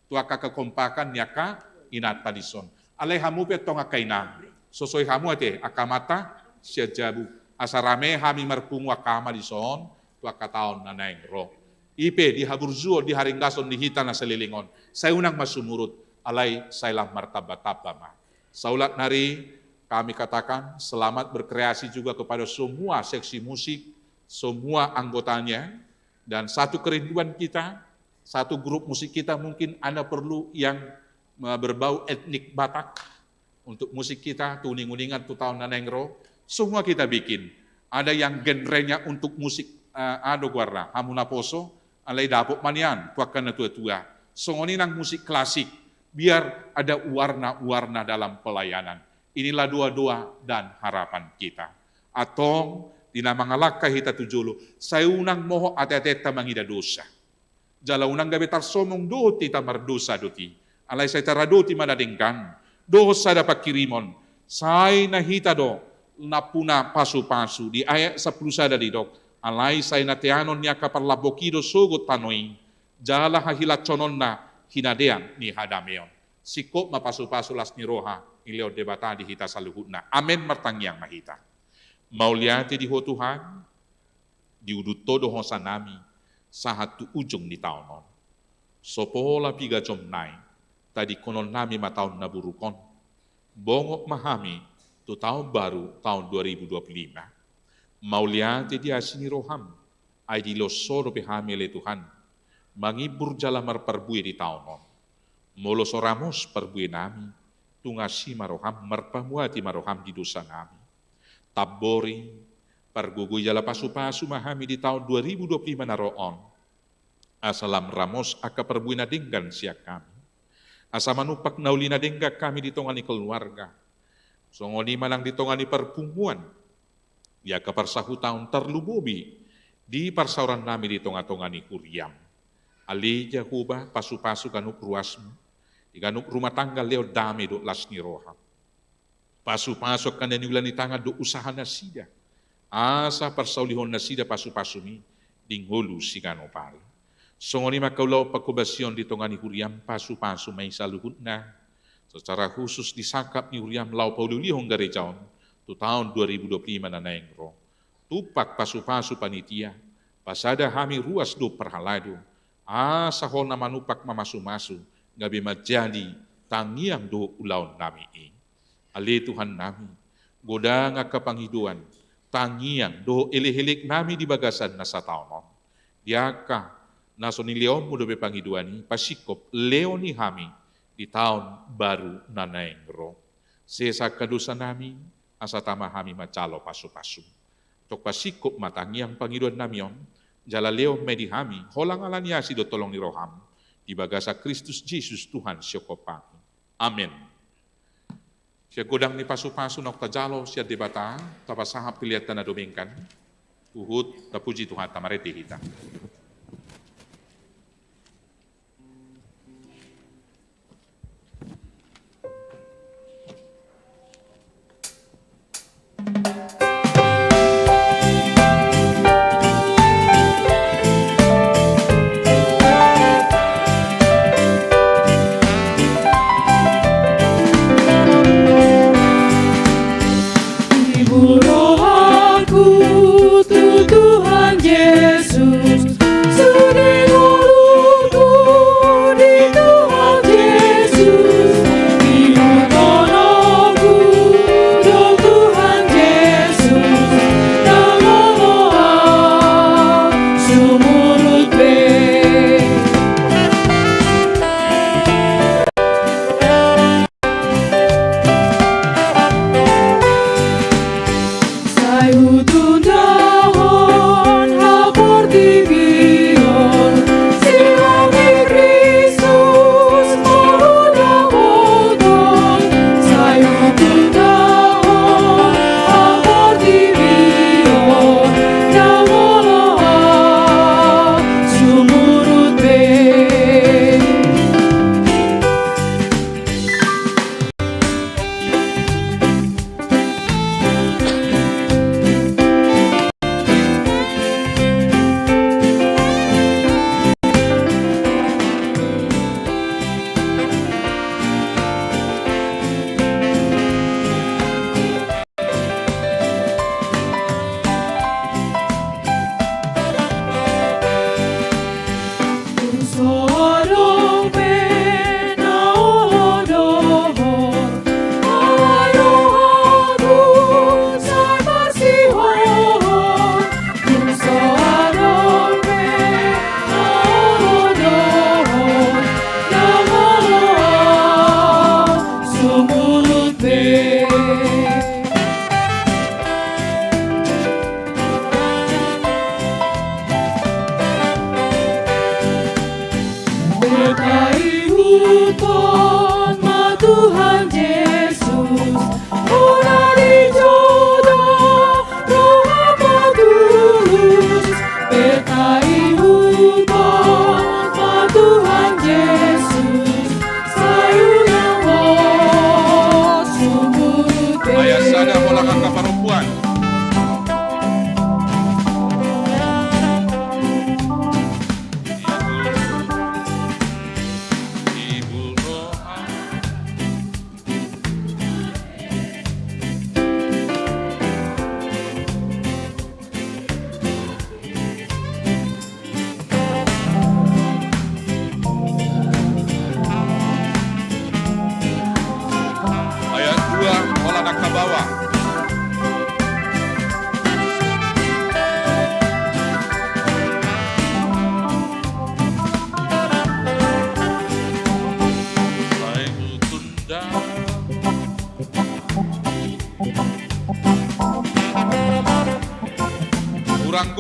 tu angka kekompakan ni angka inanta dison. Alai hamu pe antong angka inang, so soi hamu ate angka amanta sian jabu, asa rame hami marpungu angka ama dison tu angka taon na naeng ro. I pe di haburjuon, di haringgason ni hita na saleleng on, sai unang ma sumurut, alai sai lam martamba-tamba ma. Saulak nari kami katakan selamat berkreasi juga kepada semua seksi musik, semua anggotanya, dan satu kerinduan kita, satu grup musik kita mungkin ada perlu yang, eh, berbau etnik Batak untuk musik kita tu uning-uningan tu taon na naeng ro. Semua kita bikin. Ada yang genrenya untuk musik, eh, aha do goarna, hamu naposo, alai dapot ma nian tu angka na tua-tua. Songon i nang musik klasik, biar ada warna-warna dalam pelayanan. Inilah doa-doa dan harapan kita. Antong, di na mangalangka hita tu jolo, sai unang mohop ate-atenta mangida dosa. Jala unang gabe tarsomong dohot hita mardosa dohot i. Alai sai taradoti ma na denggan dohot sada pangkirimon. Sai na hita do nampuna pasu-pasu, di ayat sampulu sada didok, alai sai na teanon ni angka parlambok i do sogot tano i, jala hahilashononna hinadean ni hadameon. Singkop ma pasu-pasu las ni roha dilehon Debata di hita saluhutna. Amen. Martangiang ma hita. Mauliate di Ho Tuhan, diudut Ho do hosanami sahat tu ujung ni taon on. So pola piga jom nai tadingkononnami ma taon na buruk on, bongot ma hami tu taon baru, taon dua ribu dua puluh lima. Mauliate di asi ni roham, ai dilehon Ho dope hami ale Tuhan mangimbur jala marparbue di taon on. Molo so ramos parbuenami, tung asi ma roham, marpamuati ma roham di dosanami. Tambori, pargogoi jala pasu-pasu ma hami di taon dua ribu dua puluh lima na ro on, asa lam ramos angka parbue na denggan sian hami, asa manumpak na uli na denggan hami di tonga ni keluarga, songon i ma nang di tonga ni parpunguan, di angka parsahutaon, tarlumobi di parsaorannami di tonga-tonga ni huriam. Ale Jahowa, pasu-pasu ganup ruasmu di ganup rumah tangga, lehon dame dohot las ni roha. Pasu-pasu angka na niula ni tangan dohot usaha nasida, asa parsaulihon nasida pasu-pasumi di ngolu siganup ari. Songon i ma angka ulaon panghobasion di tonga ni huriam, pasu-pasu ma i saluhutna. Secara khusus di sangkap ni huriam laho pauli-ulihon gareja on tu taon dua ribu dua puluh lima na naeng ro. Tumpak pasu-pasu panitia, pasada hami ruas dohot parhalado, asa Ho na manumpak mamasu-masu, gabe manjadi tangiang dohot ulaonnami i. Ale Tuhannami, godang angka pangidoan, tangiang dohot elek-eleknami di bagasan na sataon on. Di angka na so nilehonmu dope pangidoan i, pasingkop lehon i hami di taon baru na naeng ro. Sesa angka dosanami, asa tama hami manjalo pasu-pasu. Antong pasingkop ma tangiang pangidoannami on, jala lehon ma i di hami holang ala ni asi dohot holong ni roham, di bagasan Kristus Jesus Tuhan sihophopnami. Amen. Sian godang ni pasu-pasu naung tajalo sian Debata, tapasahat pelean ta na dumenggan, huhut tapuji Tuhanta, marende hita. Ibu rohaku tu Tuhan Yesus,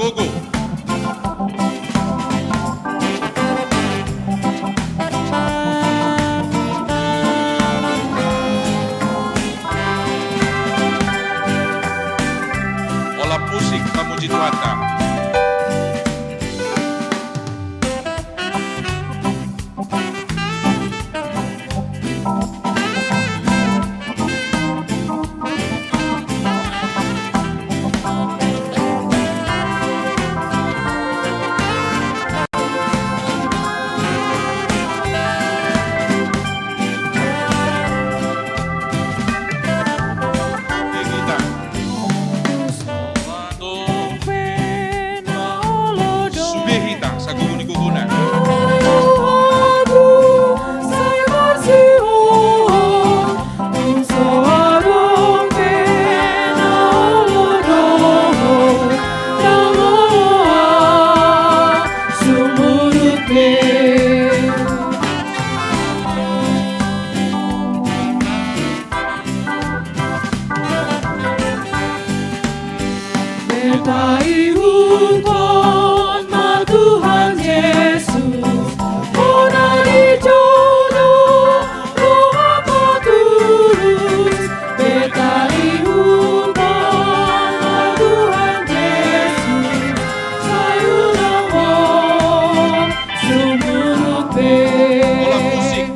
Gogo. Olat musik pamuji Tuhanta. Sude hita sagogo ni gogona. Berta ihuthon ma Tuhan Jesus, hona dijou do roha paturus. Berta ihuthon ma Tuhan Jesus, sai unang ho sumurut be. Olat musik.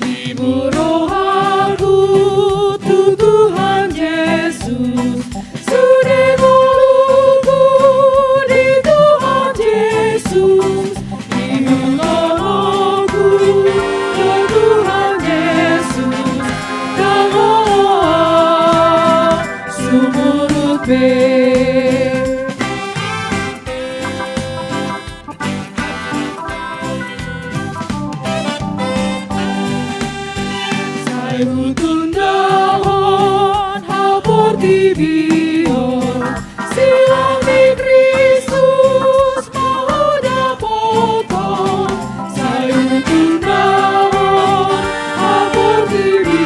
Tibur rohangku tu Tuhan Jesus, sude ngolungku di Tuhan Jesus. Tibur rohangku tu Tuhan Jesus, ndang ho sumurut be. Sai hutundahon hau portibi on, silang ni Kristus ma hudapothon. Sai hutundahon hau portibi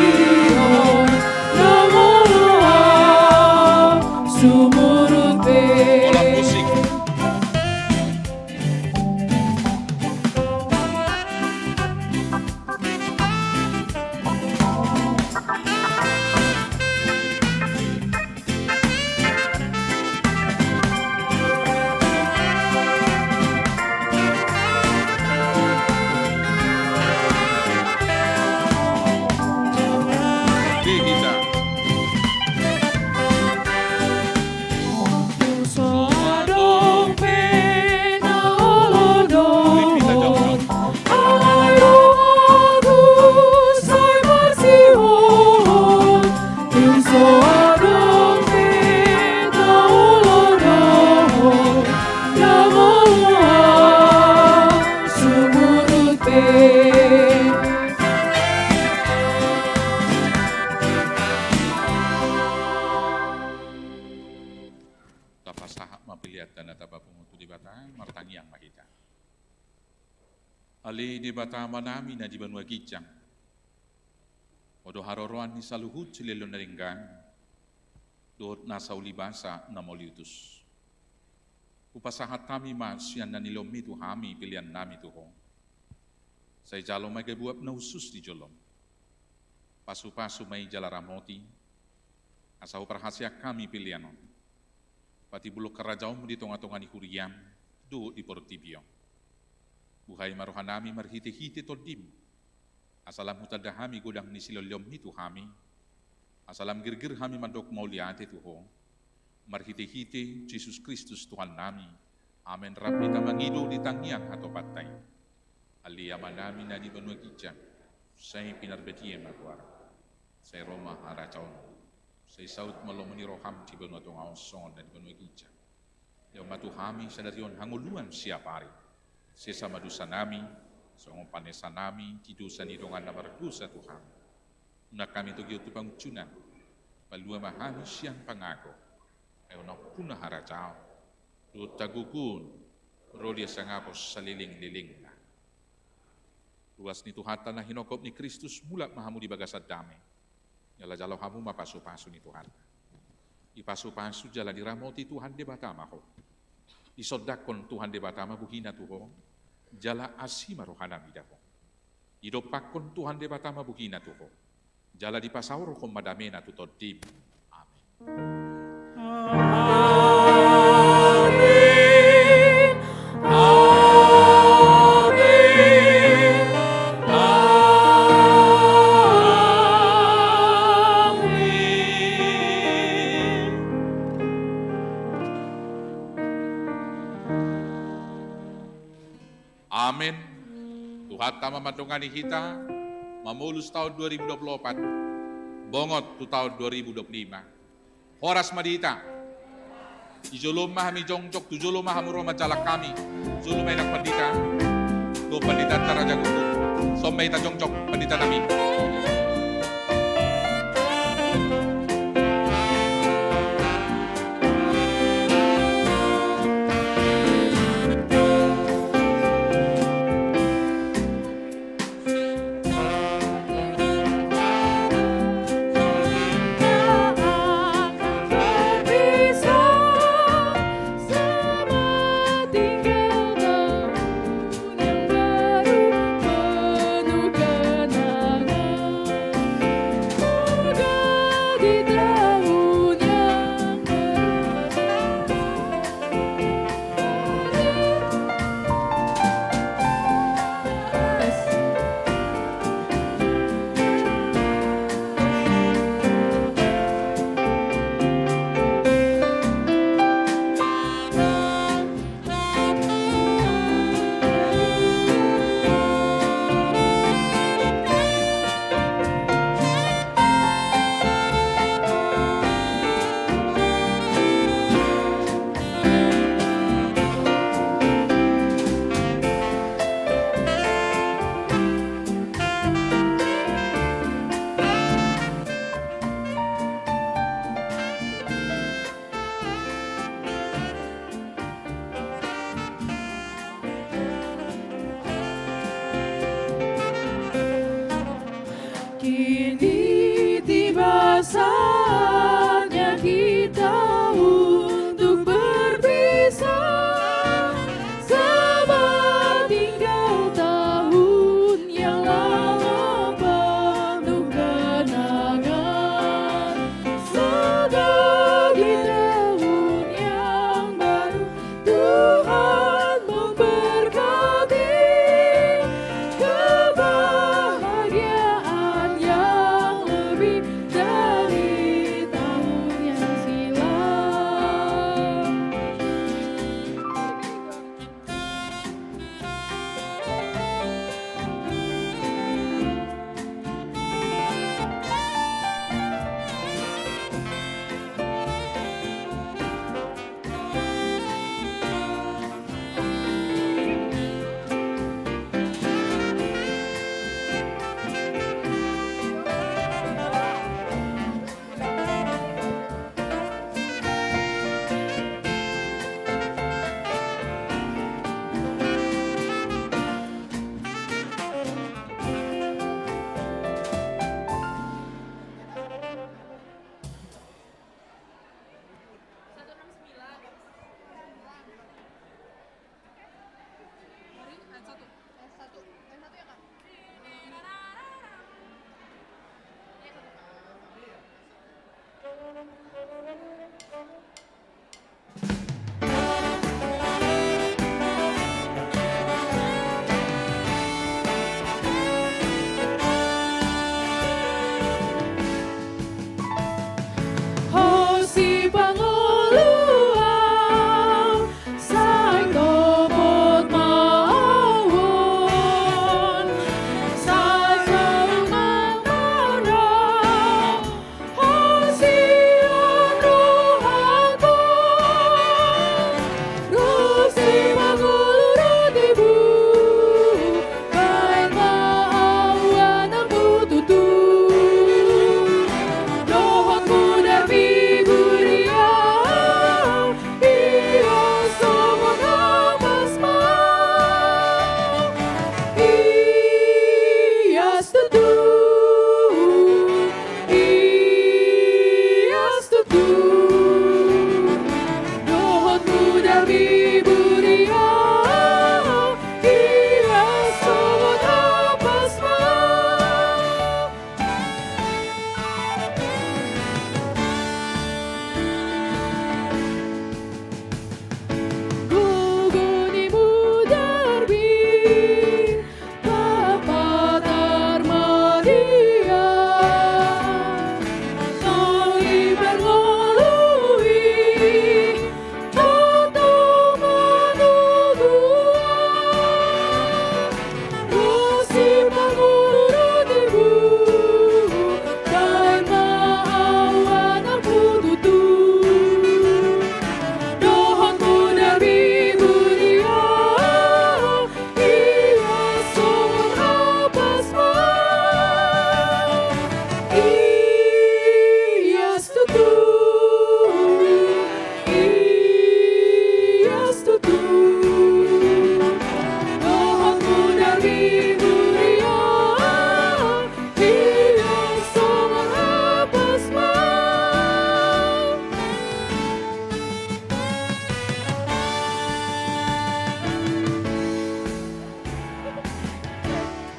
on, ndang olo hau sumurut be. Olat musik. Di hita. Tung so adong pe na olo dohot, alai rohangku sai marsihohot. Tung so adong pe na olo dohot, ndang olo hau sumurut be. Tapasahat ma peleanta na tapapungu tu Debata, martangiang ma hita. Ale Debata Amanami na di banua ginjang, Ho do haroroan ni saluhut silehon na denggan dohot na saulibasa na mauliutus. Hupasahat hami ma sian na nilehonmi tu hami peleannami tu Ho. Sai jalo ma i gabe uap na hushus di jolom. Pasupasu ma i jala ramoti, asa huparhaseang hami pelean on, patimbulhon harajaonmu di tongatonga ni huriam dohot di portibi on. Buhai ma rohanami marhitehite Tondim, asa lam hutanda hami godang ni silehonlehonmi tu hami, asa lam girgir hami mandok mauliate tu Ho, marhitehite Jesus Kristus Tuhannami. Amen. Rap hita mangido di tangiang hatopanta i. Ale Amanami na di banua ginjang, sai pinarbadia ma goarmu. Sai ro ma harajaonmu. Sai saut ma lomo ni roham di banua tonga on songon na di banua ginjang. Lehon ma tu hami sadari on hangoluan siapari. Sesa ma dosanami, songon panesanami di dosa ni dongan na mardosa tu hami. Unang hami togihon tu pangunjunan, palua ma hami sian pangago, ai unang puna harajaon, dohot hagogoon, ro di hasangapon salelenglelengna. Ruas ni Tuhanta na hinongkop ni Kristus, mulak ma hamu di bagasan dame. Jala jalo hamu ma pasupasu ni Tuhanta. Dipasupasu jala diramoti Tuhan Debata ma ho. Disondangkon Tuhan Debata ma bohina tu ho. Jala asi ma rohana mida ho. Didompakkon Tuhan Debata ma bohina tu ho. Jala dipasaorhon ma damena tu tondim. Amen. Amen. Amen. Amen. Amen. Tuhanta ma mandongani hita, mamolus taon dua ribu dua puluh opat, bongot tu taon dua ribu dua puluh lima. Horas ma di hita. Di jolo ma hami jongjong, tu jolo ma hamu ro manjalang hami. Jolo ma inang pandita. Dohot pandita ta raja guru. Songon i ma hita jongjong, pandita nami.